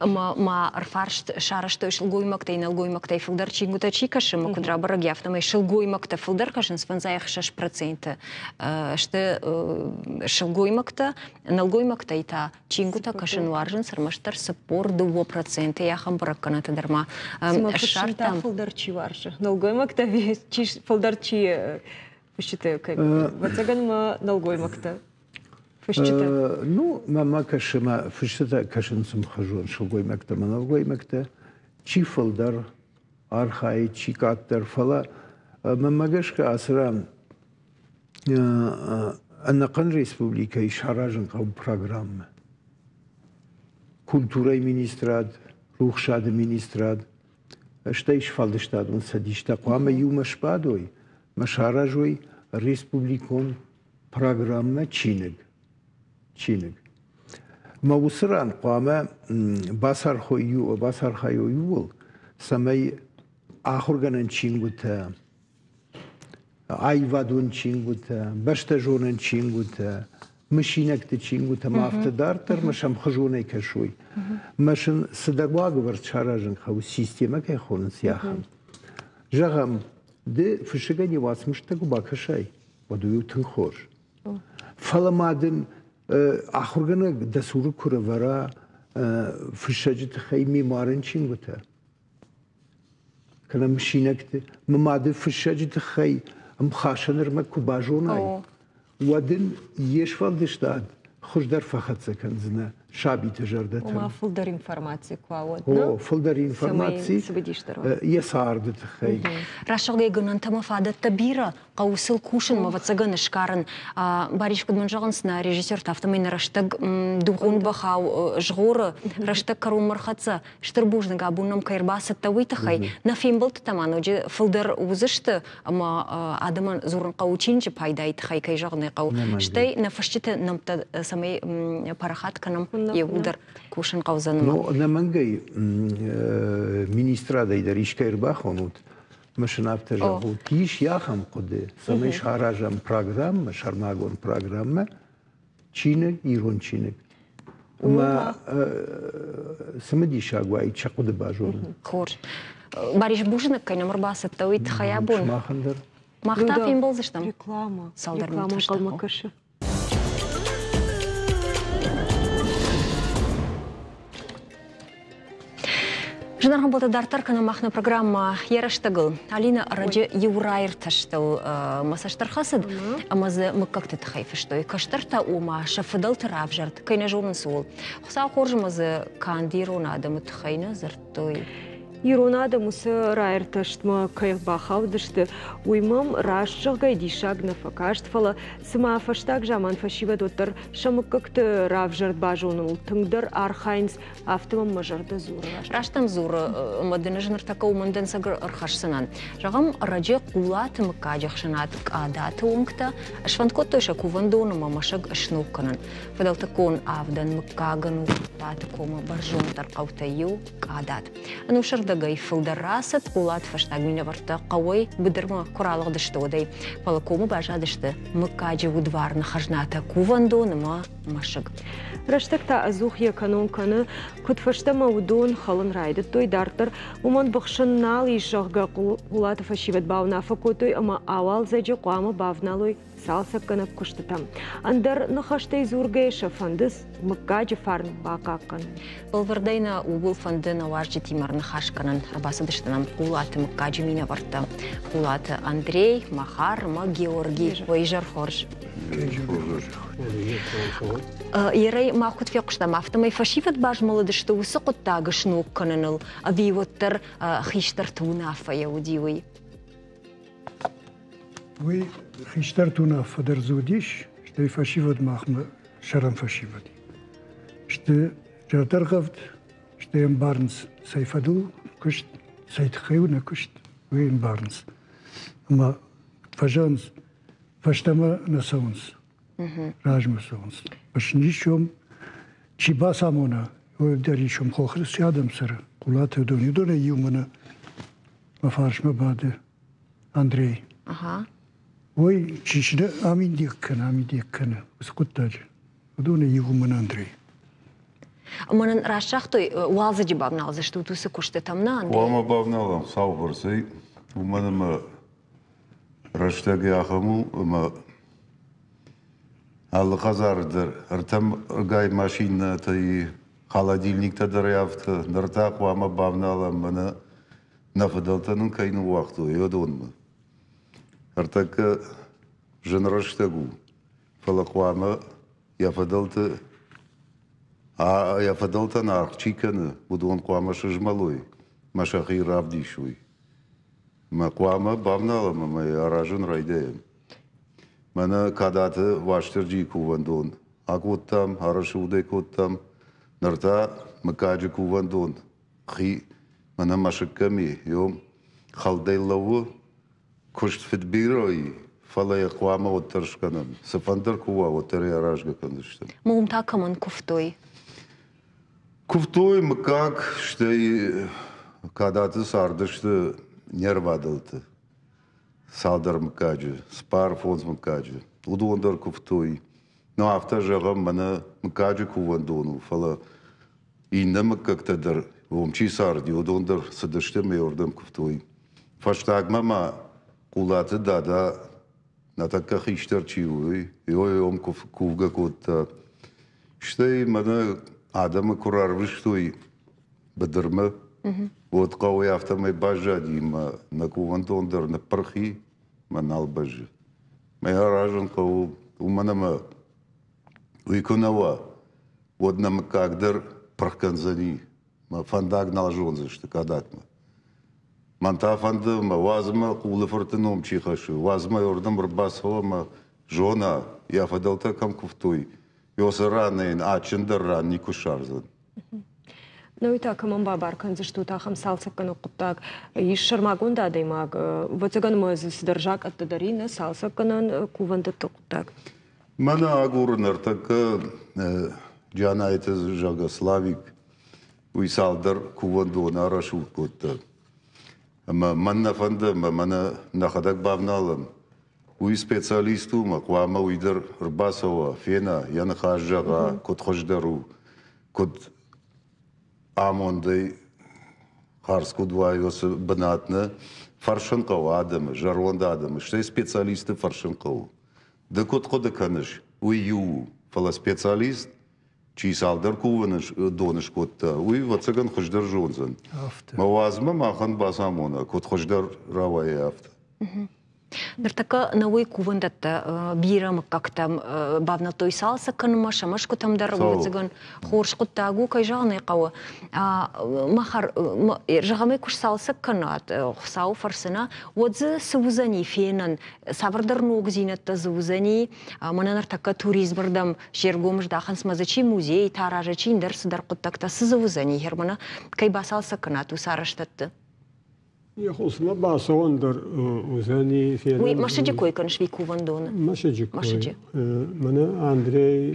ӕмӕ ма ӕрфарст сарӕзтой сылгоймӕгтӕй, нӕлгоймӕгтӕй фылдӕр чингуытӕ чи кӕсы, ӕмӕ куыд рабӕрӕг, афтӕмӕй сылгоймӕгтӕ фылдӕр кӕсынц 56% сты сылгоймӕгтӕ, нӕлгоймӕгтӕй та чингуытӕ кӕсын уарзынц ӕрмӕстдӕр 42%. Ахӕм бӕрӕггӕнӕнтӕ дӕр ма
ссардтам. Фылдӕр чи уарзы? Нӕлгоймӕгтӕ фылдӕр чи фысджыты? Ӕвӕццӕгӕн ма нӕлгоймӕгтӕ. Фысджытӕ?
Ну, мӕ кӕсы, мӕ фысджытӕ кӕсынц ӕмхуызон сылгоймӕгтӕ ӕмӕ нӕлгоймӕгтӕ. Чи фылдӕр архайы, чи къаддӕр, фӕлӕ мӕнмӕ гӕсгӕ ацы ран ӕнӕхъӕн республикӕйы саразын хъӕуы программӕ. Культурӕйы министрад, рухсады министрад, стӕй сфӕлдыстадон цӕдистӕ хъуамӕ иумӕ сбадой ӕмӕ саразой республикон программӕ чиныг. Чиныг. Мӕ уыцы ран хъуамӕ бацархайой иууыл, цӕмӕй ахуыргӕнӕн чингуытӕ, аивадон чингуытӕ, бӕстӕзонӕн чингуытӕ, мысинӕгты чингуытӕ ма афтӕ дарддӕр мӕ сӕмхуызонӕй кӕсой. Мӕ сын цыдӕр уагӕвӕрд саразын хъӕуы, системӕ кӕй хонынц, ахӕм. Зӕгъӕм, ды фыссӕгӕн йӕ уацмыстӕ куы бакӕсай, уӕд уый у тынг хорз. Фӕлӕ ма дын ахуыргӕнӕг дӕ цуры куы рӕвӕра фыссӕджы тыххӕй мемуарӕн чингуытӕ, кӕнӕ мысинӕгты, мӕ мады фыссӕджы тыххӕй ӕмхасӕн ӕрмӕг куы базонай, уӕд ын йе сфӕлдыстад хуыздӕр фӕхӕццӕ кӕндзынӕ Сабиты зӕрдӕтӕм.
Ома фылдӕр информаци куы уа, уӕд,
О, фылдӕр информаци йӕ царды тыххӕй.
Рӕсугъдӕй гӕнӕнтӕ ӕмӕ фадӕттӕ бирӕ, хъӕуы сыл кусын, ӕвӕццӕгӕн, сгарын. Барис, куыд мын зӕгъынц нӕ режиссертӕ, афтӕмӕй нӕ рӕстӕг дугъон бӕхау згъоры, рӕстӕг кӕронмӕ рхӕццӕ. Стыр бузныг, абон нӕм кӕй ӕрбацыдтӕ, уый тыххӕй. Нӕ фембӕлдтытӕ ма ноджы фылдӕр уыдзысты, ӕмӕ адӕмӕн дзурын хъӕуы чиныджы пайдайы тыххӕй, кӕй зӕгъын ӕй хъӕуы. Стӕй нӕ фысджыты нӕмттӕ цӕмӕй парахат кӕнӕм, иууылдӕр кусын хъӕудзӕн.
Ну, ӕнӕмӕнгӕй министрадӕй дӕр искӕй ӕрбахонут, мысын афтӕ зӕгъут, ис ахӕм хъуыды, цӕмӕй саразӕм программӕ, сӕрмагонд программӕ, чиныг, ирон чиныг. Ӕмӕ цымыдисаг уаид сӕ хъуыды базонын.
Хорз. Барис, бузныг, кӕй нӕм ӕрбацыдтӕ, уый тыххӕй абон.
Сымахӕн дӕр.
Мах та фембӕлдзыстӕм.
Реклама.
Цалдӕр
Реклама
минуты
ӕнхъӕлмӕ кӕсы.
Зынаргъ ӕмбӕлттӕ, дарддӕр кӕнӕм мах нӕ программӕ йӕ рӕстӕгыл. Алинӕ ӕрӕджы иу раиртӕстыл мӕ цӕст ӕрхӕцыд ӕмӕ дзы мыггӕгты тыххӕй фыстой. Кӕстӕртӕ ома сӕ фыдӕлты равзӕрд кӕй нӕ зонынц, ууыл. Хуыцау хорз ӕмӕ дзы канд ирон адӕмы тыххӕй нӕ дзырдтой.
Ирон адӕм уыцы раиртӕстмӕ кӕй бахаудысты, уый мӕм раст зӕгъгӕй диссаг нӕ фӕкаст, фӕлӕ цыма фӕстаг заман фӕсивӕд уӕддӕр сӕ мыггӕгты равзӕрд базоныныл тынгдӕр архайынц, афтӕ мӕм мӕ зӕрдӕ дзуры.
Раст ӕм дзуры, ӕмӕ дын ӕз ныртӕккӕ уымӕн дӕнцӕг ӕрхӕсдзынӕн. Зӕгъӕм, ӕрӕджы Хъулаты мыггаджы ӕхсӕнад Къадаты уынгтӕ сфӕнд кодтой сӕ кувӕндон ӕмӕ мӕсыг сног кӕнын. Фыдӕлтыккон авдӕн мыггагӕн у Хъулаты комы бӕрзонддӕр хъӕутӕй иу Къадат. Ӕнусӕрдӕгӕй фылдӕр рацыд, Хъулаты фӕстаг минӕвӕрттӕ хъӕуӕй быдырмӕ куы ралыгъдысты, уӕдӕй. Фӕлӕ комы баззадысты мыггаджы удварны хӕзнатӕ кувӕндон ӕмӕ мӕсыг.
Рӕстӕг та ӕдзух йӕ кӕнон кӕны. Куыд фӕстӕмӕ уыдон хӕлын райдыдтой дарддӕр, уымӕн быхсын нал ис, зӕгъгӕ, Хъулаты фӕсивӕд бауынаффӕ кодтой ӕмӕ ауалдзӕджы хъуамӕ бавналой цалцӕггӕнӕг куыстытӕм. Ӕндӕр ныхӕстӕй дзургӕйӕ сӕ фӕнды мыггаджы фарн бахъахъхъӕнын.
Бӕлвырдӕй нӕ ууыл фӕнды нӕ уазджытимӕ ӕрныхас кӕнын. Ӕрбацыдысты нӕм Хъулаты мыггаджы минӕвӕрттӕ. Хъулаты Андрей, Махар ӕмӕ Георги. Уӕ изӕр хорз. Ерӕй мах куыд фехъуыстам, афтӕмӕй фӕсивӕд базмӕлыдысты уыцы хъуыддаг сног кӕныныл, ӕви уӕддӕр хистӕрты уынаффӕйӕ уыди уый?
Уый хистӕрты уынаффӕ дӕр дзы уыдис, стӕй фӕсивӕд махмӕ сӕрӕн фӕсивӕд. Сты зӕрдӕргъӕвд, стӕй ӕмбарынц, цӕй фӕдыл куыст, цӕй тыххӕй у нӕ куыст, уый ӕмбарынц. Ӕмӕ фӕзӕгъынц, фӕстӕмӕ нӕ цӕуынц, размӕ цӕуынц. Снисом, чи бацамона, уый дӕр исом хохы цы адӕм цӕры, Хъулаты уыдон, уыдонӕй иу мӕнӕ мӕ фарсмӕ бады Андрей. Уый чи сдӕ аминдег кӕны, аминдег кӕны уыцы хъуыддаджы. Уыдонӕй иу мӕн Андрей.
Мӕнӕн раст загътой, уалдзӕджы бавналдзыстут уыцы куыстытӕм, нӕ, Андрей?
Хъуамӕ бавналӕм саубӕрцӕй, уымӕн ӕмӕ рӕстӕг ахӕм у, ӕмӕ алы хӕдзары дӕр ӕртӕмгай машинӕтӕй холодильниктӕ дӕр афтӕ. Ныр та хъуамӕ бавналӕм мӕнӕ нӕ фыдӕлтӕ нын кӕй ныууагътой, уыдонмӕ. Ӕртӕккӕ зын рӕстӕг у, фӕлӕ хъуамӕ йӕ фыдӕлты йӕ фыдӕлтӕн аргъ чи кӕны, уыдон хъуамӕ сызмӕлой мӕ сӕхи равдисой. Мӕ хъуамӕ бавналӕм ӕмӕ йӕ аразын райдайӕм. Мӕнӕ Кадаты Уастырджийы кувӕндон акодтам, арӕсугъдӕй кодтам. Ныр та мыггаджы кувӕндон хи мӕнӕ мӕсыг кӕм и, ё хӕлдӕй лӕууы, куыст фыдбирӕ и, фӕлӕ йӕ хъуамӕ уӕддӕр скӕнӕм. Цыфӕндыр куы уа, уӕддӕр ӕй аразгӕ кӕндзыстӕм.
Уым та кӕмӕн куывтой?
Куывтой мыггаг, стӕй Кадаты цардысты не рвадӕлты цалдӕр мыггаджы, цыппар-фондз мыггаджы. Уыдон дӕр куывтой. Ну, афтӕ зӕгъӕм, мӕнӕ мыггаджы кувӕндон у, фӕлӕ иннӕ мыггӕгтӕ дӕр, уым чи царди, уыдон дӕр цыдысты ӕмӕ уырдӕм куывтой. Фӕстагмӕ ма Хъулаты Дада нӕ тӕккӕ хистӕр чи у, уый йом кувгӕ кодта. Стӕй мӕнӕ адӕмы куы рарвыстой быдырмӕ, уӕд хъӕуӕй афтӕмӕй баззади мӕ нӕ кувӕндон дӕр ныппырх и мӕ нал бӕззы. Мӕ аразын хъӕуы, уымӕн ӕмӕ уый куы нӕ уа,
уӕд нӕ мыггаг дӕр пырх кӕндзӕни, мӕ фӕндаг нал зондзысты кадакмӕ. Мӕн та фӕнды, мӕ уадз мӕ Хъулы фырты ном чи хӕссы, уадз мӕ уырдӕм ӕрбацӕуа ӕмӕ зона, йӕ фыдӕлтӕ кӕм куывтой, Ёсы ранӕй йын адджындӕр ран никуы ссардзӕн.
Науи та кӕмӕн бабар кӕндзыстут ахӕм цалцӕггӕнӕг хъуыддаг? Ис сӕрмагонд адӕймаг, ӕвӕццӕгӕн ма дзы цыдӕр закъӕттӕ дӕр и, нӕ цалцӕггӕнӕн кувӕндӕтты хъуыддаг?
Мӕнӕ агуры ныртӕккӕ Джанайты, зӕгъгӕ, Славик, уый цалдӕр кувӕндоны арӕсугъд кодта. Ӕмӕ мӕн нӕ фӕнды, ӕмӕ мӕнӕ нӕхӕдӕг бавналӕм. Уый специалист у, ӕмӕ хъуамӕ уый дӕр ӕрбацӕуа, фена, йӕ ныхас зӕгъа, куыд хуыздӕр у, куыд амондӕй хардз куыд уа уыцы бынат нӕ фӕрсын хъӕуы адӕмы, зӕронд адӕмы, стӕй специалисты фӕрсын хъӕуы. Ды куыд хъуыды кӕныс, уый иу у, фӕлӕ специалист, чи цалдӕр кувыны доны скодта, уый, ӕвӕццӕгӕн, хуыздӕр зондзӕн. Мӕ уадзмӕ махӕн бацамона, куыд хуыздӕр рауайа, афтӕ.
Ныртӕккӕ науӕй кувӕндӕттӕ бирӕ мыггӕгтӕм бавнӕлдтой цалцӕг кӕнынмӕ, сӕ мӕсгуытӕм дӕр, ӕвӕццӕгӕн, хорз хъуыддаг у, кӕй зӕгъын ӕй хъӕуы. Махар, зӕгъӕм ӕй куы сцалцӕг кӕнат, Хуыцауы фӕрцы нӕ, уӕд дзы цы уыдзӕни фенӕн, цавӕрдӕр ногдзинӕдтӕ дзы уыдзӕни, мӕнӕ ныртӕккӕ туризмы рдӕм се ргом здахынц ӕмӕ дзы чи музейтӕ аразы, чи ӕндӕр цыдӕр хъуыддӕгтӕ, цы дзы уыдзӕни, Германы кӕй бацалцӕг кӕнат уыцы арӕзтӕдты?
Йӕ хъусмӕ бацӕуӕн дӕр уыдзӕни фенӕн.
Уый мӕсыджы кой кӕныс ви кувӕндоны?
Мӕсыджы кой. Мӕсыджы. Мӕнӕ Андрей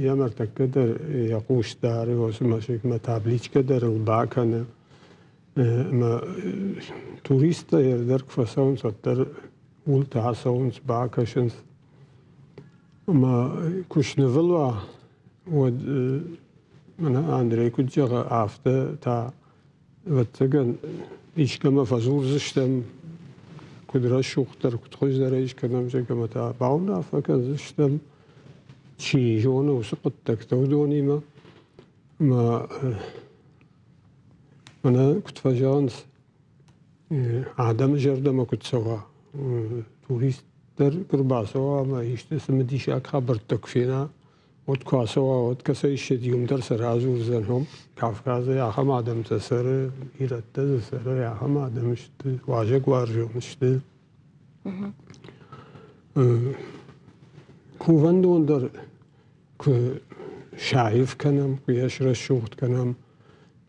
йӕм ӕртӕккӕ дӕр йӕ хъус дары уыцы мӕсыгмӕ, табличкӕ дӕр ыл бакӕны. Ӕмӕ туристтӕ дӕр куы фӕцӕуынц, уӕддӕр уылты ацӕуынц, бакӕсынц. Ӕмӕ куы снывыл уа, уӕд мӕнӕ Андрей куыд зӕгъы, афтӕ та Ӕвӕццӕгӕн, искӕмӕ фӕдзурдзыстӕм, куыд рӕсугъддӕр, куыд хуыздӕр ӕй скӕнӕм, зӕгъгӕ, ӕмӕ та бауынаффӕ кӕндзыстӕм, чи зоны, уыцы хъуыддӕгтӕ уыдонимӕ. Ӕмӕ мӕнӕ куыд фӕзӕгъынц, адӕмы зӕрдӕмӕ куыд цӕуа, турист дӕр куы рбацӕуа ӕмӕ исты цымыдисаг хабӕрттӕ куы фена, Уӕд куы ацӕуа, уӕд кӕцӕй ссыди, уым дӕр сӕ радзурдзӕн, уым Кавказӕй ахӕм адӕмтӕ цӕры, ирӕттӕ дзы цӕры, ахӕм адӕм сты, уазӕгуарзон сты. Кувӕндон дӕр куы саив кӕнӕм, куы йӕ срӕсугъд кӕнӕм,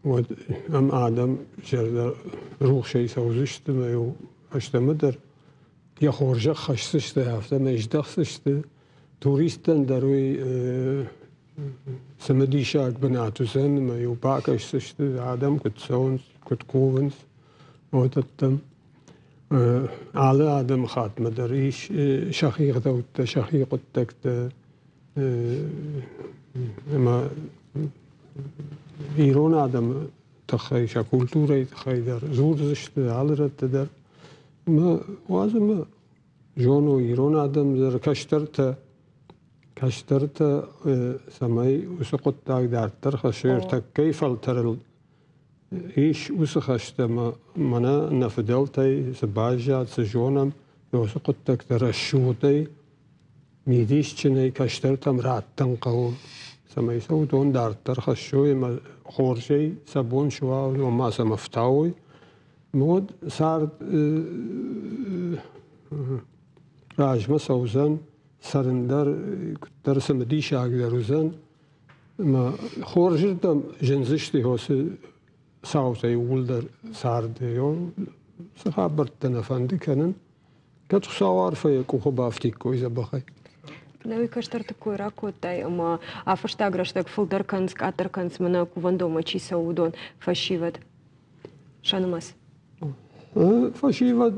уӕд ӕм адӕм зӕрдӕ рухсӕй цӕудзысты ӕмӕ-иу фӕстӕмӕ дӕр йӕ хорзӕх хӕсдзысты, афтӕмӕй здӕхдзысты. Туристтӕн дӕр уый цымыдисаг бынат уыдзӕн ӕмӕ-иу бакӕсдзысты, адӕм куыд цӕуынц, куыд кувынц, уыдӕттӕм. Алы адӕмыхаттмӕ дӕр ис сӕхи ӕгъдӕуттӕ, сӕхи хъуыддӕгтӕ ӕмӕ ирон адӕмы тыххӕй, сӕ культурӕйы тыххӕй дӕр дзурдзысты алы рӕтты дӕр. Ӕмӕ уадз ӕмӕ зоной ирон адӕм дӕр кӕстӕртӕ, кӕстӕртӕ цӕмӕй уыцы хъуыддаг дарддӕр хӕссой ӕртӕккӕйы фӕлтӕрыл ис уыцы хӕстӕ ӕмӕ мӕнӕ нӕ фыдӕлтӕй цы баззад, цы зонӕм, уыцы хъуыддӕгтӕ рӕсугъдӕй, мидисджынӕй кӕстӕртӕм раттын хъӕуы, цӕмӕй сӕ уыдон дарддӕр хӕссой ӕмӕ хорзӕй сӕ бон суа, уыдон ма сӕм ӕфтауой. Уӕд цард размӕ цӕудзӕн, цӕрын дӕр куыддӕр цымыдисагдӕр уыдзӕн. Ӕмӕ хорзырдӕм зындзысты уыцы цаутӕ иууылдӕр царды. Цы хабӕрттӕ нӕ фӕнды кӕнын, кӕд Хуыцау арфӕ йӕ къухы бафтиккой дзӕбӕхӕй.
Науи кӕстӕрты кой ракодтай ӕмӕ а фӕстаг рӕстӕг фылдӕр кӕнынц, къаддӕр кӕнынц, мӕнӕ кувӕндонмӕ чи цӕуы, уыдон фӕсивӕд. Сӕ нымӕц.
Фӕсивӕд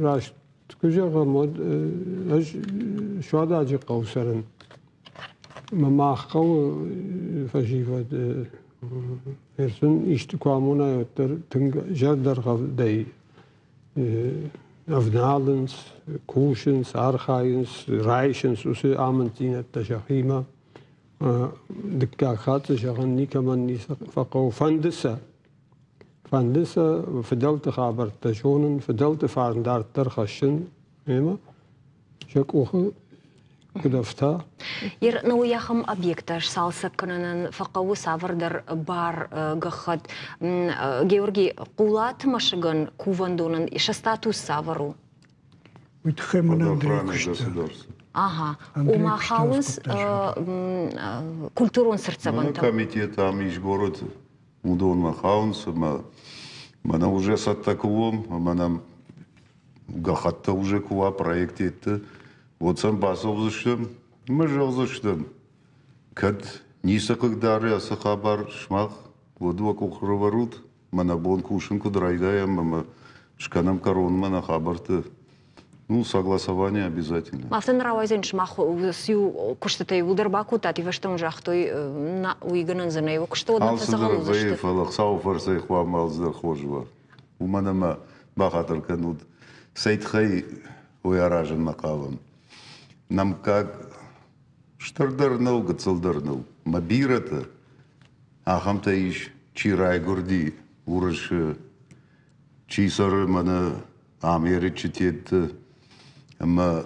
раст куы зӕгъӕм, уӕд ӕз Суададжы хъӕу цӕрын. Ӕмӕ мах хъӕуы фӕсивӕд сын исты куы амонай, уӕддӕр тынг зӕрдӕргъӕвдӕй ӕвналынц, кусынц, архайынц, райсынц уыцы амынддзинӕдтӕ сӕхимӕ. Дыккаг хатт дзы зӕгъын никӕмӕн ницы фӕхъӕуы. Фӕнды сӕ, фӕнды сӕ фыдӕлты хабӕрттӕ зонын, фыдӕлты фарн дарддӕр хӕссын ӕмӕ сӕ къухы Куыд ӕфта?
Ер науы ахӕм объекттӕ сцалцӕг кӕнынӕн фӕхъӕуы цавӕрдӕр бар гӕххӕтт. Георгий, Хъулаты мӕсыгӕн кувӕндонӕн сӕ статус цавӕр у?
Уый тыххӕй мын Андрей куыста.
Ага. Ома хауынц культурон цыртдзӕвӕнтӕм.
Комитет ам ис город, уыдонмӕ хауынц ӕмӕ мӕнӕ уже цӕттӕ куы уом, ӕмӕ нӕм гӕххӕттӕ уже куы уа проектетты, уӕд сӕм бацӕудзыстӕм ӕмӕ зӕгъдзыстӕм, кӕд ницы хъыгдары ацы хабар сымах, уӕд уӕ къух ӕрӕвӕрут, мӕнӕ бон кусын куыд райдайӕм ӕмӕ скӕнӕм кӕронмӕ нӕ хабӕртты. Ну, согласование обязательно.
Афтӕ нӕ рауайдзӕн, сымах иу куыстытӕ иууылдӕр бакодтат, ивӕзтӕ загътой, уый гӕнӕн дзы нӕй, куысты уӕд нӕ фӕдзӕгъӕл уыдзысты.
Фӕлӕ Хуыцауы фӕрцӕй хъуамӕ алцыдӕр хорз уа. Уымӕн ӕмӕ бахатыр кӕнут, цӕй тыххӕй уый аразынмӕ хъавӕм. Нӕ мыггаг стырдӕр нӕу, гыццылдӕр нӕу. Мӕ бирӕтӕ ахӕмтӕ ис, чи райгуырди Уырысы, чи цӕры мӕнӕ Америчы тетты ӕмӕ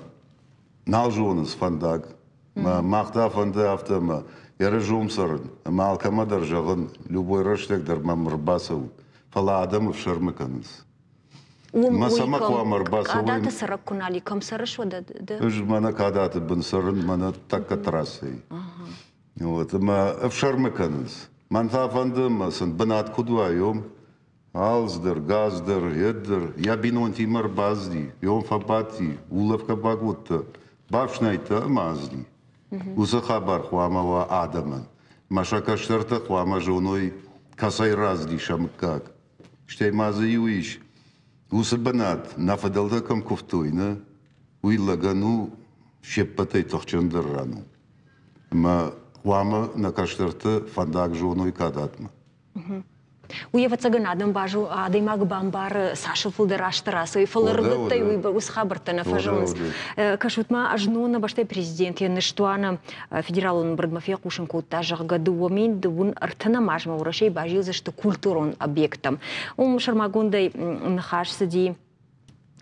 нал зонынц фӕндаг. Мах та фӕнды афтӕ ӕмӕ Ерызом цӕрын ӕмӕ алкӕмӕ дӕр зӕгъын, любой рӕстӕг дӕр мӕм ӕрбацӕут, фӕлӕ адӕм ӕфсӕрмы кӕнынц.
Уым Мӕ цӕмӕ хъуамӕ ӕрбацӕуой? Кадаты цӕрӕг куы нал и, кӕм цӕрыс уӕдӕ ды?
Ӕз мӕнӕ Кадаты бын цӕрын, мӕнӕ тӕккӕ трассӕйы. Вот, ӕмӕ ӕфсӕрмы кӕнынц. Мӕн та фӕнды, ӕмӕ сын бынат куыд уа, йом алцдӕр, газ дӕр, йед дӕр. Йӕ бинонтимӕ ӕрбацыди, йом фӕбадти, улӕфгӕ бакодта, бафснайдта ӕмӕ ацыди. Уыцы хабар хъуамӕ уа адӕмӕн. Мӕ сӕ кӕстӕртӕ хъуамӕ зоной, кӕцӕй рацыди сӕ мыггаг. Стӕй ма дзы иу ис, уыцы бынат нӕ фыдӕлтӕ кӕм куывтой, нӕ, уый лӕгӕн у се ппӕтӕй тыхджындӕр ран у. Ӕмӕ хъуамӕ нӕ кӕстӕрты фӕндаг зоной кадатмӕ.
Уый, ӕвӕццӕгӕн, адӕм базо адӕймаг бамбары, цас фылдӕр азты рацӕуы, фӕлӕ рыгӕттӕй уый уыцы хабӕрттӕ нӕ фӕзонынц. Кӕсут-ма, знон нӕ бӕстӕйы президент йӕ ныстуаны федералон ӕмбырдмӕ фехъусын кодта, зӕгъгӕ, 2023 азмӕ Уӕрӕсейы базилдзысты культурон объекттӕм. Уым сӕрмагондӕй ныхас цыди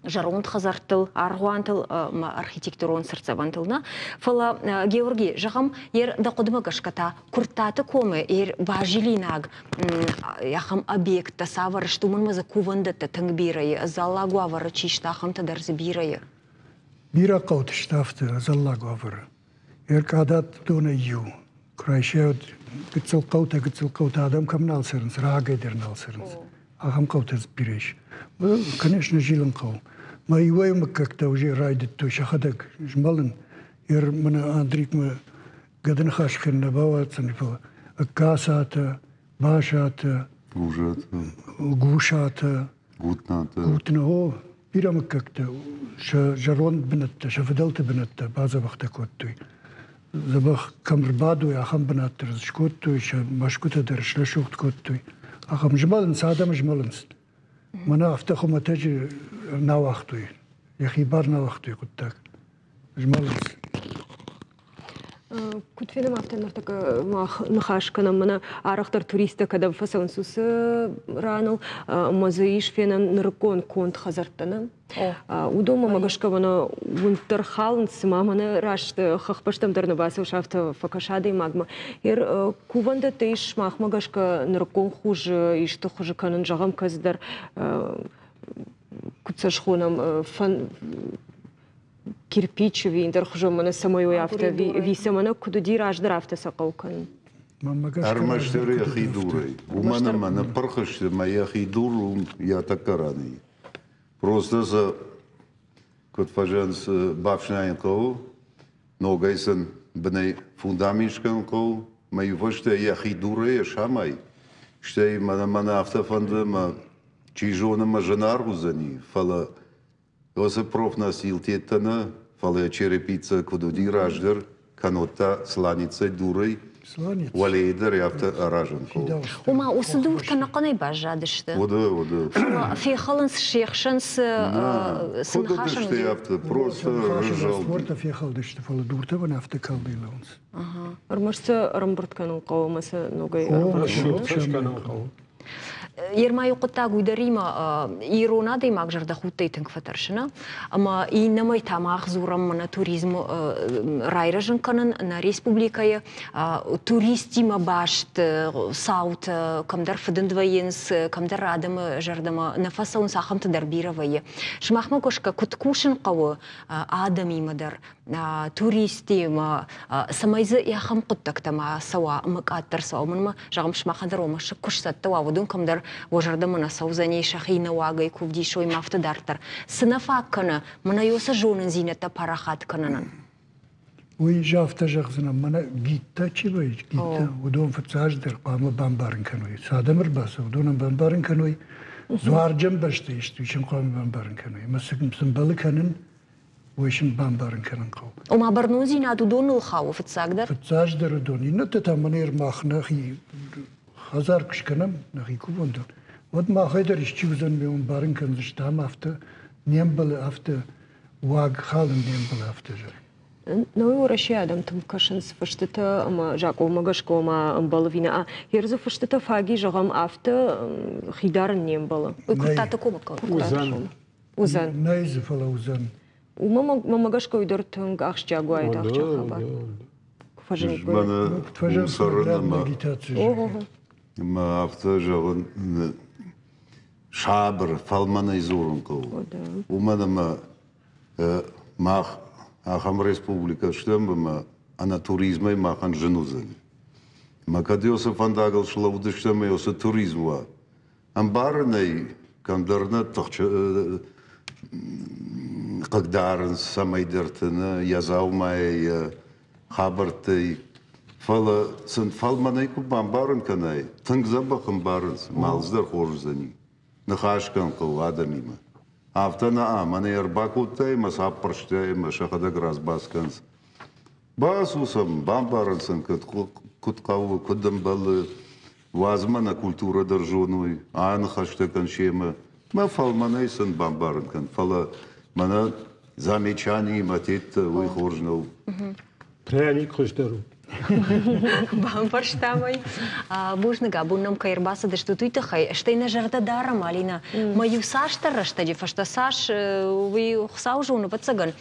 зӕронд хӕдзӕрттыл, аргъуантыл ӕмӕ архитектурон цыртдзӕвӕнтыл нӕ, фӕлӕ Георги, зӕгъӕм, ер дӕ хъуыдымӕ гӕсгӕ та Куырттаты комы ер базилинаг ахӕм объекттӕ цавӕр сты, уымӕн ӕмӕ дзы кувӕндӕттӕ тынг бирӕ и, ӕдзӕллаг уавӕры чи сты, ахӕмтӕ дӕр дзы бирӕ и.
Бирӕ хъӕуты сты афтӕ ӕдзӕллаг уавӕры. Ӕркъадат донӕй иу. Куы райсӕд гыццыл хъӕутӕ, гыццыл хъӕутӕ адӕм кӕм нал цӕрынц, рагӕй дӕр нал цӕрынц. Ахӕм хъӕутӕ дзы бирӕ ис. Конечно, зилын хъӕуы. Мӕ иуӕй мыггӕгтӕ уже райдыдтой сӕхӕдӕг змӕлын. Ер мӕнӕ Андрикмӕ гӕды ныхас кӕнын нӕ бауадздзӕни, фӕлӕ Ӕгкацатӕ, Басатӕ, Гусатӕ,
Гутнатӕ.
Гутна, о, бирӕ мыггӕгтӕ сӕ зӕронд бынӕттӕ, сӕ фыдӕлты бынӕттӕ бадзӕбӕхтӕ кодтой. Дзӕбӕх кӕм ӕрбадой, ахӕм бынат дӕр скодтой, сӕ мӕсгуытӕ дӕр срӕсугъд кодтой. Ахӕм змӕлынц, адӕм змӕлынц. Мӕнӕ афтӕ хуымӕтӕджы нӕ уагътой, йӕхи бар нӕ уагътой хъуыддаг. Змӕлынц.
Куыд фенӕм, афтӕ ныртӕккӕ мах ныхас кӕнӕм, мӕнӕ арӕхдӕр туристтӕ кӕдӕм фӕцӕуынц, уыцы раныл, ӕмӕ дзы ис фенӕн нырыккон конд хӕдзӕрттӕ, нӕ? Уыдонмӕ мӕ гӕсгӕ мӕнӕ уынд дӕр халынц, цыма мӕнӕ раст хӕхбӕстӕм дӕр нӕ бацӕуыс, афтӕ фӕкӕсы адӕймагмӕ. Кувӕндӕттӕ ис махмӕ гӕсгӕ нырыккон хуызы исты хуызы кӕнын, зӕгъӕм, кӕцыдӕр куыд сӕ схонӕм, кирпич ӕви ӕндӕр хуызон мӕнӕ цӕмӕй уой афтӕ ӕви сӕ мӕнӕ куыд уыди раздӕр, афтӕ сӕ хъӕуы кӕнын.
Ӕрмӕстдӕр йӕхи дурӕй. Уымӕн ӕмӕ ныппырх сты мӕ йӕхи дур уым йӕ тӕккӕ раны и. Просто сӕ куыд фӕзӕгъынц, бафснайын хъӕуы, ногӕй сын бынӕй фундамент скӕнын хъӕуы, мӕ иу фӕстӕ йӕхи дурӕй йӕ самай, стӕй мӕнӕ мӕнӕ афтӕ фӕнды, ӕмӕ чи зоны, мӕ зынаргъ уыдзӕни, фӕлӕ Уыцы профнастилтӕ нӕ, фӕлӕ черепица куыд уыди раздӕр, кӕннод та сланицӕй дурӕй уӕлейы дӕр афтӕ аразын хъӕуы.
Ома уыцы дуртӕ ӕнӕхъӕнӕй баззадысты?
Уыды, уыды.
Фехӕлынц се хсӕн цы цы ныхасӕн уыди?
Афтӕ, просто рызӕлди.
Дуртӕ фехӕлдысты, фӕлӕ дуртӕ вон афтӕ калдӕй лӕууынц.
Ӕрмӕст сӕ ӕрӕмбырд кӕнын хъӕуы ӕмӕ сӕ ногӕй ӕрӕмбырд
кӕнын хъӕуы.
Ермайы хъуыддаг уый дӕримӕ ирон адӕймаг зӕрдӕхудтӕй тынг фӕтӕрсы, нӕ? Ӕмӕ иннӕмӕй та мах дзурӕм мӕнӕ туризм райрӕзын кӕнын нӕ республикӕйы туристтимӕ баст цаутӕ кӕмдӕр фыдынд вӕййынц, кӕмдӕр адӕмы зӕрдӕмӕ нӕ фӕцӕуынц, ахӕмтӕ дӕр бирӕ вӕййы. Сымахмӕ гӕсгӕ куыд кусын хъӕуы адӕмимӕ дӕр, туристтимӕ, цӕмӕй дзы ахӕм хъуыддӕгтӕ ма цӕуа ӕмӕ къаддӕр цӕуа, уымӕн ӕмӕ, зӕгъӕм, сымахӕн дӕр уӕ мӕсыг куы сцӕттӕ уа, уыдон кӕмдӕр уӕ зӕрдӕмӕ нӕ цӕудзӕни, сӕхи нӕуӕгӕй куы вдисой ӕмӕ афтӕ дарддӕр. Цы нӕ фаг кӕны, мӕнӕ уыцы зонындзинӕдтӕ парахат кӕнынӕн?
Уый афтӕ зӕгъдзынӕн, мӕнӕ гидтӕ чи вӕййы, гидтӕ, уыдон фыццаджыдӕр хъуамӕ бамбарын кӕной. Цы адӕм ӕрбацӕуы, уыдонӕн бамбарын кӕной, дзуарджын бӕстӕ исты, уый сын хъуамӕ бамбарын кӕной. Ӕмӕ цы мбӕлы кӕнын, уый сын бамбарын кӕнын хъӕуы.
Ома бӕрнондзинад уыдоныл хауы фыццагдӕр?
Фыццаджыдӕр уыдон. Иннӕтӕ та мӕнӕ мах нӕхи хӕдзар куы скӕнӕм, нӕхи кувӕндон, уӕд махӕй дӕр исчи уыдзӕн, ме ӕмбарын кӕндзыстӕм, афтӕ не мбӕлы, афтӕ уаг халын не мбӕлы, афтӕ зӕгъын.
Науи Уӕрӕсейы адӕм тынг кӕсынц фыстытӕ ӕмӕ закъонмӕ гӕсгӕ ома ӕмбӕлы ӕви нӕ. Ердзы фыстытӕ фаги, зӕгъӕм, афтӕ хидарын не мбӕлы.
Уый Куырттаты комы
Уыдзӕн. Уыдзӕн.
Нӕй дзы, фӕлӕ уыдзӕн.
Уымӕ мӕ гӕсгӕ уый дӕр тынг ахсджиаг уаид, ахсджиаг хабар. Куы фӕзыниккой.
Мӕнӕ цӕрын ӕмӕ афтӕ зӕгъын, сабыр, фӕлмӕнӕй дзурын хъӕуы. Уымӕн ӕмӕ мах ахӕм республикӕ стӕм ӕмӕ ӕнӕ туризмӕй махӕн зын уыдзӕни. Ӕмӕ кӕд уыцы фӕндагыл слӕудзыстӕм ӕмӕ уыцы туризм уа, ӕмбарын ӕй, кӕмдӕр нӕ хъыгдарынц цӕмӕйдӕрты нӕ йӕ дзаумайӕ, йӕ хабӕрттӕй. Фӕлӕ сын фӕлмӕнӕй куы бамбарын кӕнай, тынг дзӕбӕх ӕмбарынц, малдз дӕр хорз уыдзӕни. Ныхас кӕн хъӕуы адӕмимӕ. Афтӕ нӕ, мӕнӕ ӕрбакодтай ӕмӕ сӕ аппӕрстай ӕмӕ сӕхӕдӕг разбас кӕнынц. Бацу сӕм, бамбарын сын, куыд хъӕуы, куыд ӕмбӕлы, уадз мӕ нӕ культурӕ дӕр зоной, аныхӕстӕ кӕн семӕ. Мӕ фӕлмӕнӕй сын бамбарын кӕн, фӕлӕ мӕнӕ замечаниимӕ теттӕ, уый хорз нӕу.
Пряник хуыздӕр у.
Бамбӕрстам ӕй. Бузныг, абон нӕм кӕй ӕрбацыдыстут, уый тыххӕй. Стӕй нӕ зӕрдӕ дарӕм, Алинӕ. Мӕ иу цасдӕр рӕстӕджы фӕстӕ цас, уый Хуыцау зоны, ӕвӕццӕгӕн,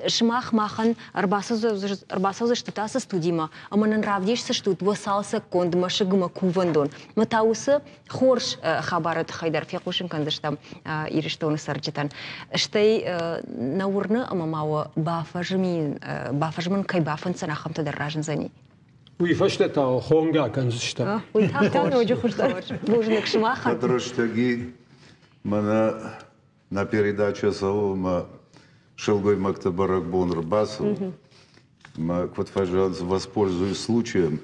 сымах махӕн ӕрбацӕудзыстут ацы студимӕ ӕмӕ нын равдисдзыстут уӕ цалцӕггонд мӕсыгмӕ кувӕндон. Мӕ та уыцы хорз хабары тыххӕй дӕр фехъусын кӕндзыстӕм Ирыстоны цӕрджытӕн. Стӕй нӕ уырны ӕмӕ ма уӕ бафӕзмын кӕй бафӕнддзӕн, ахӕмтӕ дӕр разындзӕни.
Уый фӕстӕ та хонгӕ кӕндзыстӕм.
Уый та ноджы хуыздӕр. Бузныг сымахӕн.
Кӕд рӕстӕги мӕнӕ нӕ передача цӕуы ӕмӕ сылгоймӕгты бӕрӕгбон ӕрбацӕуы. Мӕ куыд фӕзӕгъынц, воспользуюсь случаем,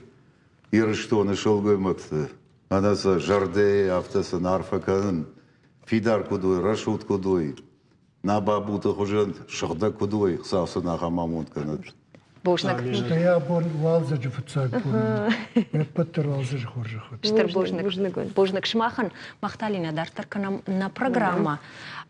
Ирыстоны сылгоймӕгты ӕнӕ сӕ зӕрдӕйы афтӕ сын арфӕ кӕнын, фидар куыд уой, рӕсугъд куыд уой, нӕ бабуты хуызӕн сыгъдӕг куыд уой, Хуыцау сын ахӕм амонд кӕнӕд.
Бузныг.
Стӕй абон уалдзӕджы фыццаг бон. Ме ппӕт дӕр уалдзӕджы хорзӕх уӕд.
Стыр бузныг. Бузныг сымахӕн. Мах та, Алинӕ, дарддӕр кӕнӕм нӕ программӕ.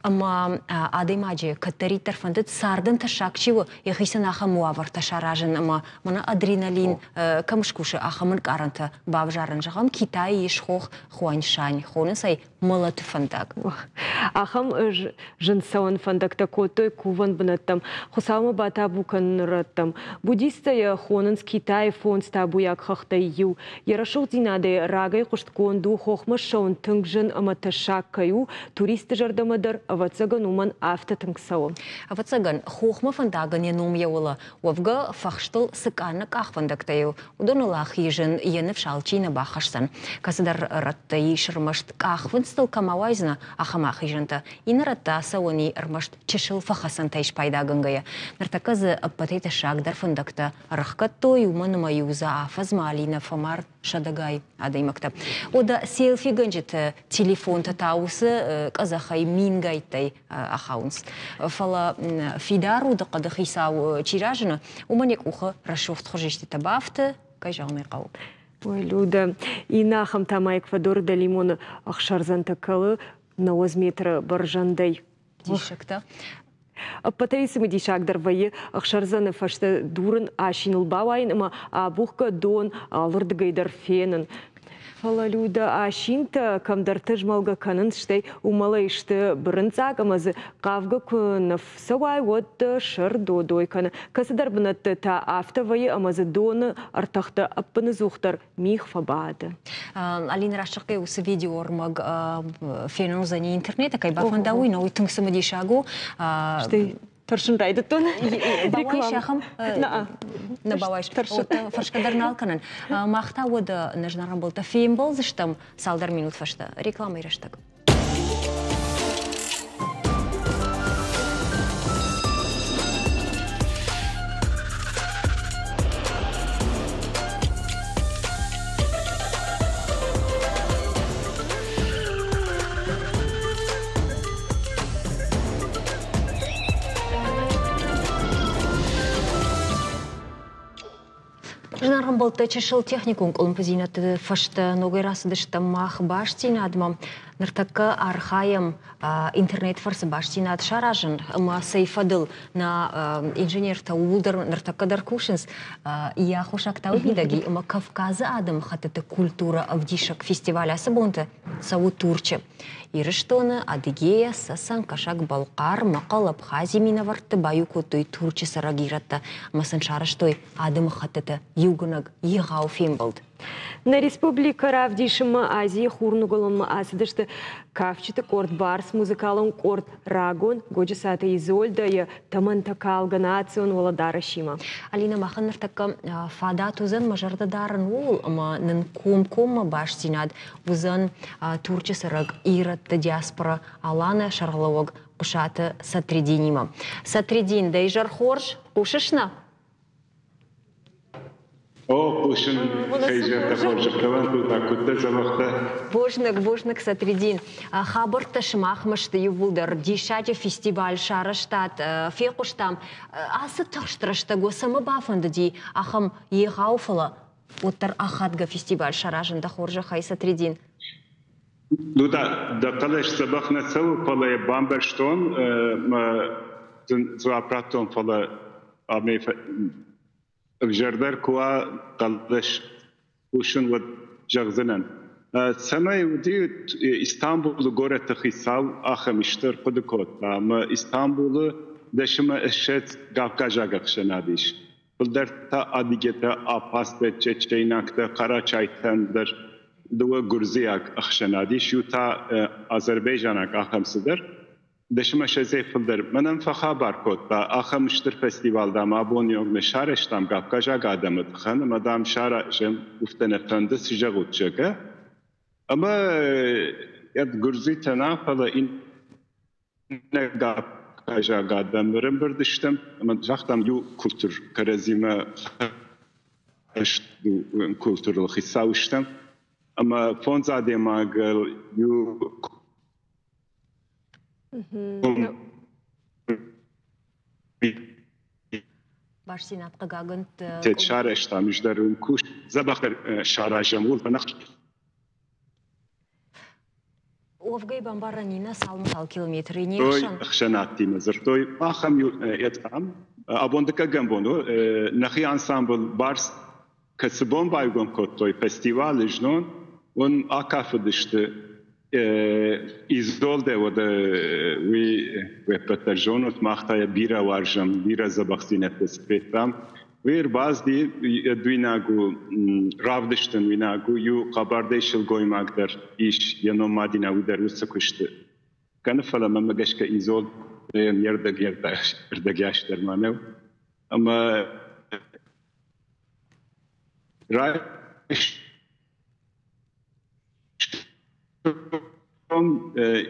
Ӕмӕ адӕймаджы кӕддӕриддӕр фӕндыд цардӕн тӕссаг чи у, йӕхицӕн ахӕм уавӕртӕ саразын ӕмӕ мӕнӕ адреналин кӕм скусы, ахӕм ӕнкъарӕнтӕ бавзарын. Зӕгъӕм, Китайы ис хох Хуаньшань, хонынц ӕй мӕлӕты фӕндаг.
Ахӕм зын цӕуӕн фӕндӕгтӕ кодтой кувӕн бынӕттӕм, Хуыцаумӕ батабу кӕныны рӕттӕм. Буддисттӕ йӕ хонынц Китайы фондз табуйаг хӕхтӕй иу. Йӕ рӕсугъддзинадӕй рагӕй хъуыстгонд у, хохмӕ ссӕуын тынг зын ӕмӕ тӕссаг кӕй у, туристты зӕрдӕмӕ дӕр, ӕвӕццӕгӕн, уымӕн афтӕ тынг цӕуы.
Ӕвӕццӕгӕн, хохмӕ фӕндагӕн йӕ ном йӕ уӕлӕ. Уӕвгӕ, фӕхстыл цы къаннӕг къахвӕндӕгтӕ и, уыдоныл ахизын йӕ ныфс алчи нӕ бахӕсдзӕн. Кӕцыдӕр рӕтты ис ӕрмӕст къахфындзтыл кӕм ауайдзынӕ, ахӕм ахизӕнтӕ. Иннӕ рӕтты ацӕуӕн и ӕрмӕст чысыл фӕхӕцӕнтӕй спайдагӕнгӕйӕ. Ныртӕккӕ дзы ӕппӕтӕй тӕссагдӕр фӕндӕгтӕ ӕрӕхгӕдтой, уымӕн ӕмӕ-иу дзы афӕдзмӕ Алинӕ фӕмард сӕдӕгай адӕймӕгтӕ. Уӕдӕ селфигӕнджыты телефонтӕ та уыцы къӕдзӕхӕй мингӕйттӕй ахауынц. Фӕлӕ фидар удыхъӕды хицау чи разыны, уымӕн йӕ къухы рӕсугъд хуызистытӕ бафты, кӕй зӕгъын ӕй хъӕуы.
Ой, Люда, иннӕ ахӕм та ма Эквадоры дӕлимоны ӕхсӕрдзӕнтӕ кӕлы 90 метры бӕрзӕндӕй.
Диссӕгтӕ.
Ӕппӕтӕй цымыдисагдӕр вӕййы ӕхсӕрдзӕны фӕстӕ дурын асиныл бауайын ӕмӕ абухгӕ дон алырдыгӕй дӕр фенын. Фӕлӕ Людӕ асинтӕ кӕмдӕрты змӕлгӕ кӕнынц, стӕй уымӕлӕй сты бырынцъаг ӕмӕ дзы хъавгӕ куы нӕ фӕцӕуай, уӕд дӕ сӕр додой кӕны. Кӕцыдӕр бынӕтты та афтӕ вӕййы ӕмӕ дзы доны ӕртӕхтӕ ӕппыныдзухдӕр мигъ фӕбады.
Алина Растахъе уыцы видеоӕрмӕг фенын уыдзӕни интернеты, кӕй бафӕнда, уый, но уый тынг цымыдисаг у.
Стӕй тӕрсын райдыдтон.
Бауайыс ахӕм? Нӕ бауайыс. Фӕрсгӕ дӕр нал кӕнын. Мах та уӕд нӕ зынаргъ ӕмбӕлттӕ фембӕлдзыстӕм цалдӕр минут фӕстӕ рекламӕйы рӕстӕг. Зынаргъ ӕмбӕлттӕ, чысыл техникон къуылымпыдзинӕдты фӕстӕ ногӕй рацыдыстӕм мах бастдзинадмӕ. Ныртӕккӕ архайӕм интернет фӕрцы бастдзинад саразын ӕмӕ цӕй фӕдыл нӕ инженертӕ ууыл дӕр ныртӕккӕ дӕр кусынц. Йӕ аххосаг та уый мидӕг и, ӕмӕ Кавказы адӕмыхӕттыты культурӕ ӕвдисӕг фестиваль ацы бонты цӕуы Турчы. Ирыстоны, Адыгея, Цӕцӕн, Кӕсӕг-Балхъар, Мӕхъӕл, Абхазийы минӕвӕртты баиу кодтой Турчы цӕрӕг ирӕттӕ ӕмӕ сын сарӕзтой адӕмыхӕттыты иугӕнӕг егъау фембӕлд.
Нӕ республикӕ равдисынмӕ Азийы хурныгуылӕнмӕ ацыдысты кафджыты къорд Барс, музыкалон къорд Рагон, Годжысаты Изольдӕйы тӕмӕнтӕ калгӕ национ уӕлӕдарӕсимӕ.
Алина, махӕн ныртӕккӕ фадат уыдзӕн мӕ зӕрдӕ дарын ууыл, ӕмӕ нын комкоммӕ бастдзинад уыдзӕн Турчы цӕрӕг ирӕтты диаспора Аланы сӕргълӕууӕг Хъуысаты Сатридинимӕ. Сатридин, дӕ изӕр хорз, хъусыс нӕ?
О, хъусын, кӕй зӕрдӕ хорз ӕфтауӕн куыдтӕ дзӕбӕхтӕ.
Бузныг, бузныг, Сатридин. Хабӕрттӕ сымахмӕ сты иууылдӕр. Диссаджы фестиваль сарӕзтат, фехъуыстам. Ацы тыхст рӕстӕг уӕ цӕмӕ бафӕндыди ахӕм егъау, фӕлӕ уӕддӕр ахадгӕ фестиваль саразын дӕ хорзӕхӕй, Сатридин?
Дуда, дӕ хъӕлӕс дзӕбӕх нӕ цӕуы, фӕлӕ йӕ бамбӕрстон, мӕ дзуапп радтон, фӕлӕ амӕй ӕвзӕрдӕр куы уа хъӕлӕс хъусын, уӕд зӕгъдзынӕн. Цӕмӕй уыди Истанбулы горӕты хицау ахӕм исты ӕрхъуыды кодта, ӕмӕ Истанбулы дӕсымӕ ссӕдз кавказаг ӕхсӕнад ис. Фылдӕр та адыгетӕ, абхазтӕ, чечейнӕгтӕ, карачайтӕн дӕр дыууӕ гуырдзиаг ӕхсӕнад ис, иу та азербайджанаг ахӕм цыдӕр. Дӕсмӕ ссӕдзӕй фылдӕр. Мӕнӕн фӕхабар кодта, ахӕм стыр фестивал, дам, абон нӕ сарӕзтам кавказаг адӕмы тыххӕн ӕмӕ, дам, саразӕм, уфтӕ нӕ фӕнды, цы зӕгъут, зӕгъгӕ. Ӕмӕ гуырдзитӕ нӕ, фӕлӕ иннӕ кавказаг адӕм ӕрӕмбырд стӕм ӕмӕ загътам, иу культур кӕрӕдзимӕ культурыл хицау стӕм. Ӕмӕ фондз адӕймагыл иу
Бастдзинад хъыгагӕн
сарӕзтам, ис дӕр куст дзӕбӕхдӕр саразӕм, уыл
Уӕвгӕй бамбарӕн и нӕ цал километры не хсӕн.
Ӕхсӕнадтимӕ дзырдтой ахӕм етъам. Абон дыккӕгӕм бон у. Нӕхи ансамбль Барс кӕцы бон байгом кодтой фестивалы знон, уын акафыдысты Изолдӕ уӕдӕ уый уе ппӕт дӕр зонут, мах та йӕ бирӕ уарзӕм, бирӕ дзӕбӕхдзинӕдтӕ федтам. Уый ӕрбацыди дуйнаг у, равдыстӕн уинаг у, иу хъӕбӕрдӕй сылгоймаг дӕр ис, йӕ ном Мадинӕ, уый дӕр уыцы куысты кӕны, фӕлӕ мӕнмӕ гӕсгӕ Изолдӕйӕн йе рдӕгйас дӕр ма нӕу. Ӕмӕ райсом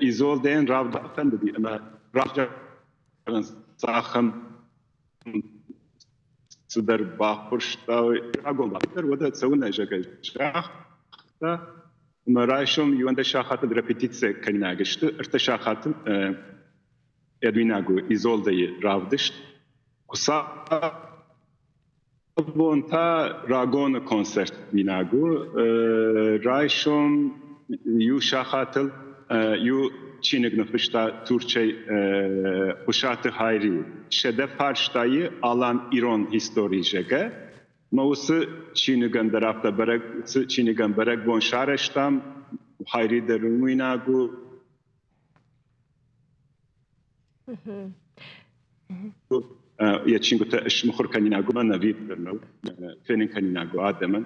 Изолдӕйӕн равдӕфӕндыди ӕмӕ равзарын цахӕм цыдӕр баххуырста рагон дӕр уӕдӕ цӕуынӕй зӕгъгӕ загъта ӕмӕ райсом 11 сахатыл репетици кӕнинаг сты, ӕртӕ сахатыл Эдвинаг у Изолдӕйы равдыст. Хуыцаубон та рагоны концерт минаг у. Райсом иу сахатыл иу чиныг ныффыста Турчӕй Хъуысаты Хайри. 100 фарстайы Алан ирон истори зӕгъгӕ. Мӕ уыцы чиныгӕн дӕр афтӕ бӕрӕг, уыцы чиныгӕн бӕрӕгбон сарӕзтам, Хайри дӕр уыйнаг у. Йӕ чингуытӕ смыхуыр кӕнинаг у, мӕн ӕви нӕу, фенын кӕнинаг у адӕмӕн.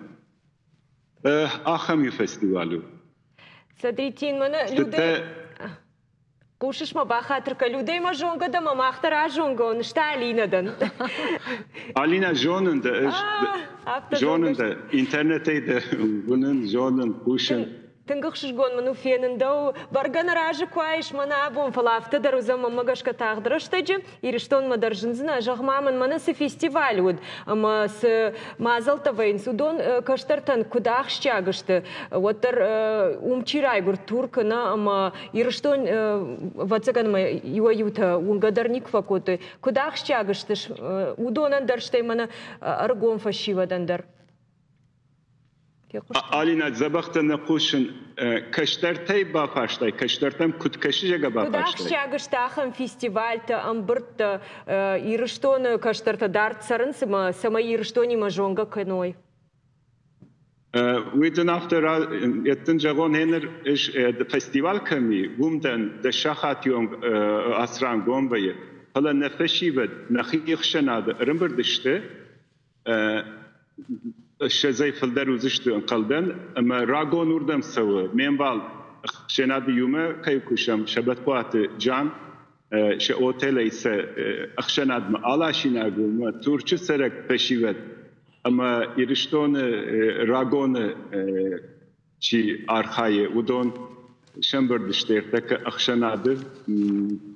Ахӕм иу фестиваль у.
Садритин, мӕнӕ Людӕ Хъусыс мӕ, бахатыр кӕ, Людӕй мӕ зонгӕ дӕ мӕ мах дӕр азонгӕ он, сты Алинӕ дӕн.
Алинӕ, зонын дӕ ӕз. Зонын дӕ, интернетӕй дӕ уынын, зонын, хъусын.
Тынг ӕхсызгон мын у фенын дӕу. Бӕргӕ нӕ разы куы айс мӕнӕ абон, фӕлӕ афтӕ дӕр уыдзӕн мӕнмӕ гӕсгӕ тагъд рӕстӕджы. Ирыстонмӕ дӕр зындзынӕ. Зӕгъ-ма мын, мӕнӕ цы фестиваль уыд ӕмӕ цы мадзӕлттӕ вӕййынц, уыдон кӕстӕртӕн куыд ахсджиаг сты, уӕддӕр уым чи райгуырд, Туркы нӕ ӕмӕ Ирыстон, ӕвӕццӕгӕн ма иуӕй-иутӕ уынгӕ дӕр никуы фӕкодтой. Куыд ахсджиаг сты уыдонӕн дӕр, стӕй мӕнӕ ӕрыгон фӕсивӕдӕн дӕр?
Алинӕ, дзӕбӕхтӕ нӕ хъусын. Кӕстӕртӕй бафарстай, кӕстӕртӕм куыд кӕсы, зӕгъгӕ бафарстай?
Куыд ахсджиаг сты ахӕм фестивальтӕ, ӕмбырдтӕ, Ирыстоны кӕстӕртӕ дард цӕрынц ӕмӕ цӕмӕй Ирыстонимӕ зонгӕ кӕной?
Уый дын афтӕ дын зӕгъон, гъеныр ӕз фестиваль кӕм и, уым дӕн дӕс сахаты онг ацыран гом вӕййы. Фӕлӕ нӕ фӕсивӕд нӕхи ӕхсӕнады ӕрӕмбырд сты, ссӕдзӕй фылдӕр уыдзысты ӕнхъӕлдӕн, ӕмӕ рагон уырдӕм цӕуы. Ме мбал ӕхсӕнады иумӕ кӕй кусӕм, Сӕбӕтхъуаты Джан, сӕ отелӕй сӕ ӕхсӕнадмӕ аласинаг у, ӕмӕ Турчы цӕрӕг фӕсивӕд ӕмӕ Ирыстоны рагоны чи архайы, уыдон сӕмбырд сты ӕртӕккӕ ӕхсӕнады,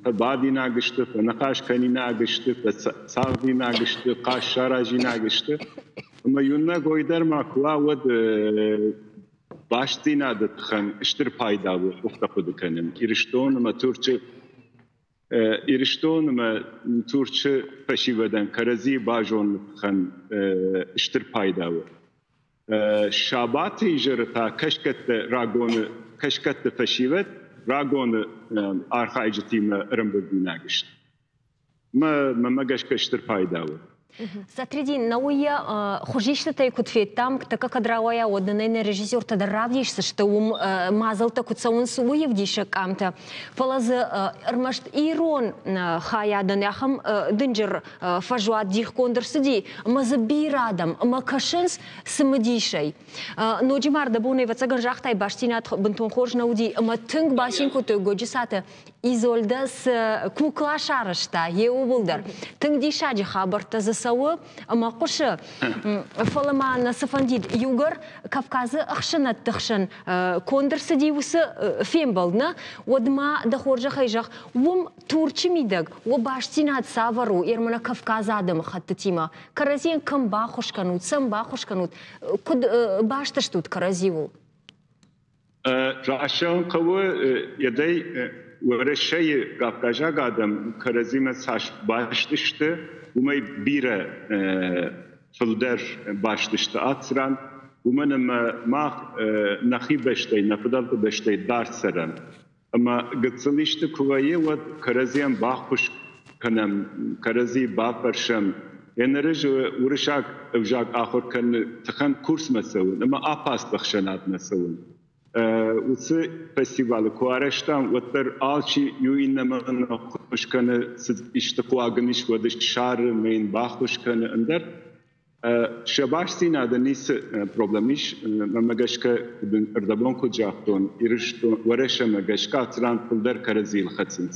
фӕбадинаг сты, фӕныхас кӕнинаг сты, фӕцагъдинаг сты, хъаз саразинаг сты. Ӕмӕ иунӕг ой дӕр ма куы уа, уӕд бастдзинады тыххӕн стыр пайда у къухтӕ хъуыды кӕнын. Ирыстон ӕмӕ Турчы Ирыстон ӕмӕ Турчы фӕсивӕдӕн кӕрӕдзийы базоныны тыххӕн стыр пайда у. Сабаты изӕры та кӕсгӕтты рагоны кӕсгӕтты фӕсивӕд рагоны архайджытимӕ ӕрӕмбырдинаг сты. Мӕ гӕсгӕ стыр пайда у.
Сатридин, науйӕ хуызистытӕй куыд федтам, тӕккӕ кӕд рауайа, уӕд нын ӕй нӕ режиссертӕ дӕр равдисдзысты, уым мадзӕлттӕ куыд цӕуынц, уый ӕвдисӕг къамтӕ. Фӕлӕ дзы ӕрмӕст ирон хайадӕн ахӕм дынджыр фӕзуат дихгонд ӕрцыди, ӕмӕ дзы бирӕ адӕм ӕмӕ кӕсынц цымыдисӕй. Ноджы ма ӕрдӕбон, ӕвӕццӕгӕн, загътай, бастдзинад бынтон хорз нӕ уыди, ӕмӕ тынг бацин кодтой Годжысаты Изольдӕ цы кукла сарӕзта, йе ууыл дӕр. Тынг диссаджы хабӕрттӕ дзы цӕуы ӕмӕ хъуысы. Фӕлӕ ма нӕ цы фӕндид, иугӕр Кавказы ӕхсӕнӕдты хсӕн конд ӕрцыди уыцы фембӕлд, нӕ, уӕд ма дӕ хорзӕхӕй зӕгъ, уым Турчы мидӕг уӕ бастдзинад цавӕр у Ермана Кавказы адӕмыхӕттытимӕ? Кӕрӕдзийӕн кӕм баххуыс кӕнут, цӕм баххуыс кӕнут, куыд баст стут кӕрӕдзиуыл?
Райсӕн хъӕуы йӕдӕй Уӕрӕсейы кавказаг адӕм кӕрӕдзимӕ цас баст сты, уымӕй бирӕ фылдӕр баст сты ацы ран, уымӕн ӕмӕ мах нӕхи бӕстӕй, нӕ фыдӕлты бӕстӕй дард цӕрӕм. Ӕмӕ гыццыл исты куы вӕййы, уӕд кӕрӕдзийӕн баххуыс кӕнӕм, кӕрӕдзийы бафӕрсӕм. Еныры уырыссаг ӕвзаг ахуыр кӕныны тыххӕн курсмӕ цӕуын ӕмӕ аппасты ӕхсӕнадмӕ цӕуын. Уыцы фестивалы куы арӕзтам, уӕддӕр алчи иу иннӕмӕн ӕххуыс кӕны, цы исты хъуаг ын ис, уӕд ссары ӕмӕ йын баххуыс кӕны ӕндӕр. Сӕ бастдзинады ницы проблем ис. Мӕнмӕ гӕсгӕ, ӕрдӕбон куыд загътон, Ирыстон, Уӕрӕсемӕ гӕсгӕ ацыран фылдӕр кӕрӕдзийыл хӕцынц.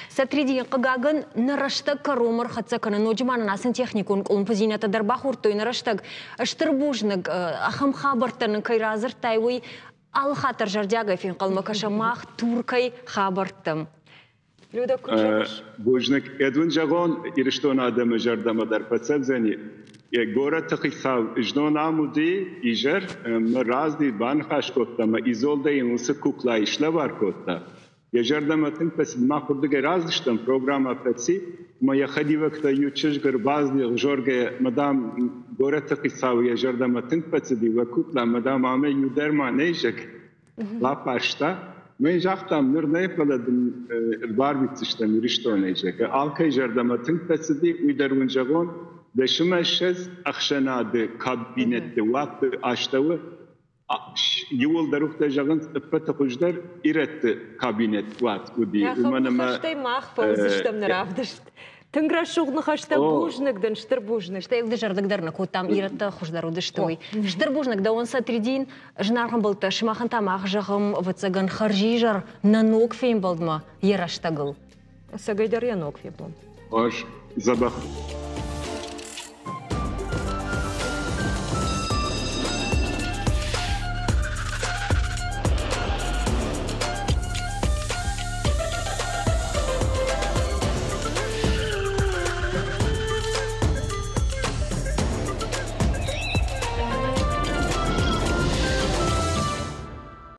Сатридийы хъыгагӕн, нӕ рӕстӕг кӕронмӕ ӕрхӕццӕ кӕны. Ноджы ма нын ацы техникон къуылымпыдзинӕдтӕ дӕр бахордтой нӕ рӕстӕг. Стыр бузныг, ахӕм хабӕрттӕ нын кӕй радзырдтай, уый алы хатт дӕр зӕрдиагӕй фенхъӕлмӕ кӕсӕм мах Туркӕй хабӕрттӕм.
Люда, куыд зӕгъыс?
Бузныг. Эдвин зӕгъон, Ирыстоны адӕмы зӕрдӕмӕ дӕр фӕцӕудзӕни. Горӕты хицау знон ам уыди изӕр, мӕ разди баныхас кодта ӕмӕ Изолдӕ йын уыцы куклайы слӕвар кодта. Йӕ зӕрдӕмӕ тынг фӕцыд, мах уырдыгӕй раздыстӕм, программӕ фӕци, ӕмӕ йӕ хӕдивӕгтӕ иу чызг ӕрбацыди ӕгъзоргӕ, мадам, горӕты хицау йӕ зӕрдӕмӕ тынг фӕцыди, уӕ кукла, мадам, ӕмӕ иу дӕр ма нӕй зӕгъ. Бафарста. Мӕн загътам, ныр нӕ, фӕлӕ дын ӕрбарвитдзыстӕм Ирыстонӕй, зӕгъгӕ. Алкӕй зӕрдӕмӕ тынг фӕцыди, уый дӕр уын зӕгъон. 10 ӕмӕ 20 ӕхсӕнады кабинетты уатты астӕуы иууылдӕр уыгътӕ зӕгъынц, ӕппӕты хуыздӕр ирӕтты кабинет уат уыди.
Уымӕн ӕмӕ мах фӕуыдзыстӕм нӕ равдыст. Тынг рӕсугъд ныхӕстӕ, бузныг дын, стыр бузныг.
Стӕй дызӕрдыг дӕр нӕ кодтам, ирӕттӕ хуыздӕр уыдысты, уый. Стыр бузныг дӕуӕн, Сатридин. Зынаргъ ӕмбӕлттӕ, сымахӕн та мах зӕгъӕм, ӕвӕццӕгӕн, хӕрзизӕр нӕ ног фембӕлдмӕ йӕ рӕстӕгыл.
Ӕцӕгӕйдӕр йӕ ног фембӕлд.
Хорз, дзӕбӕх.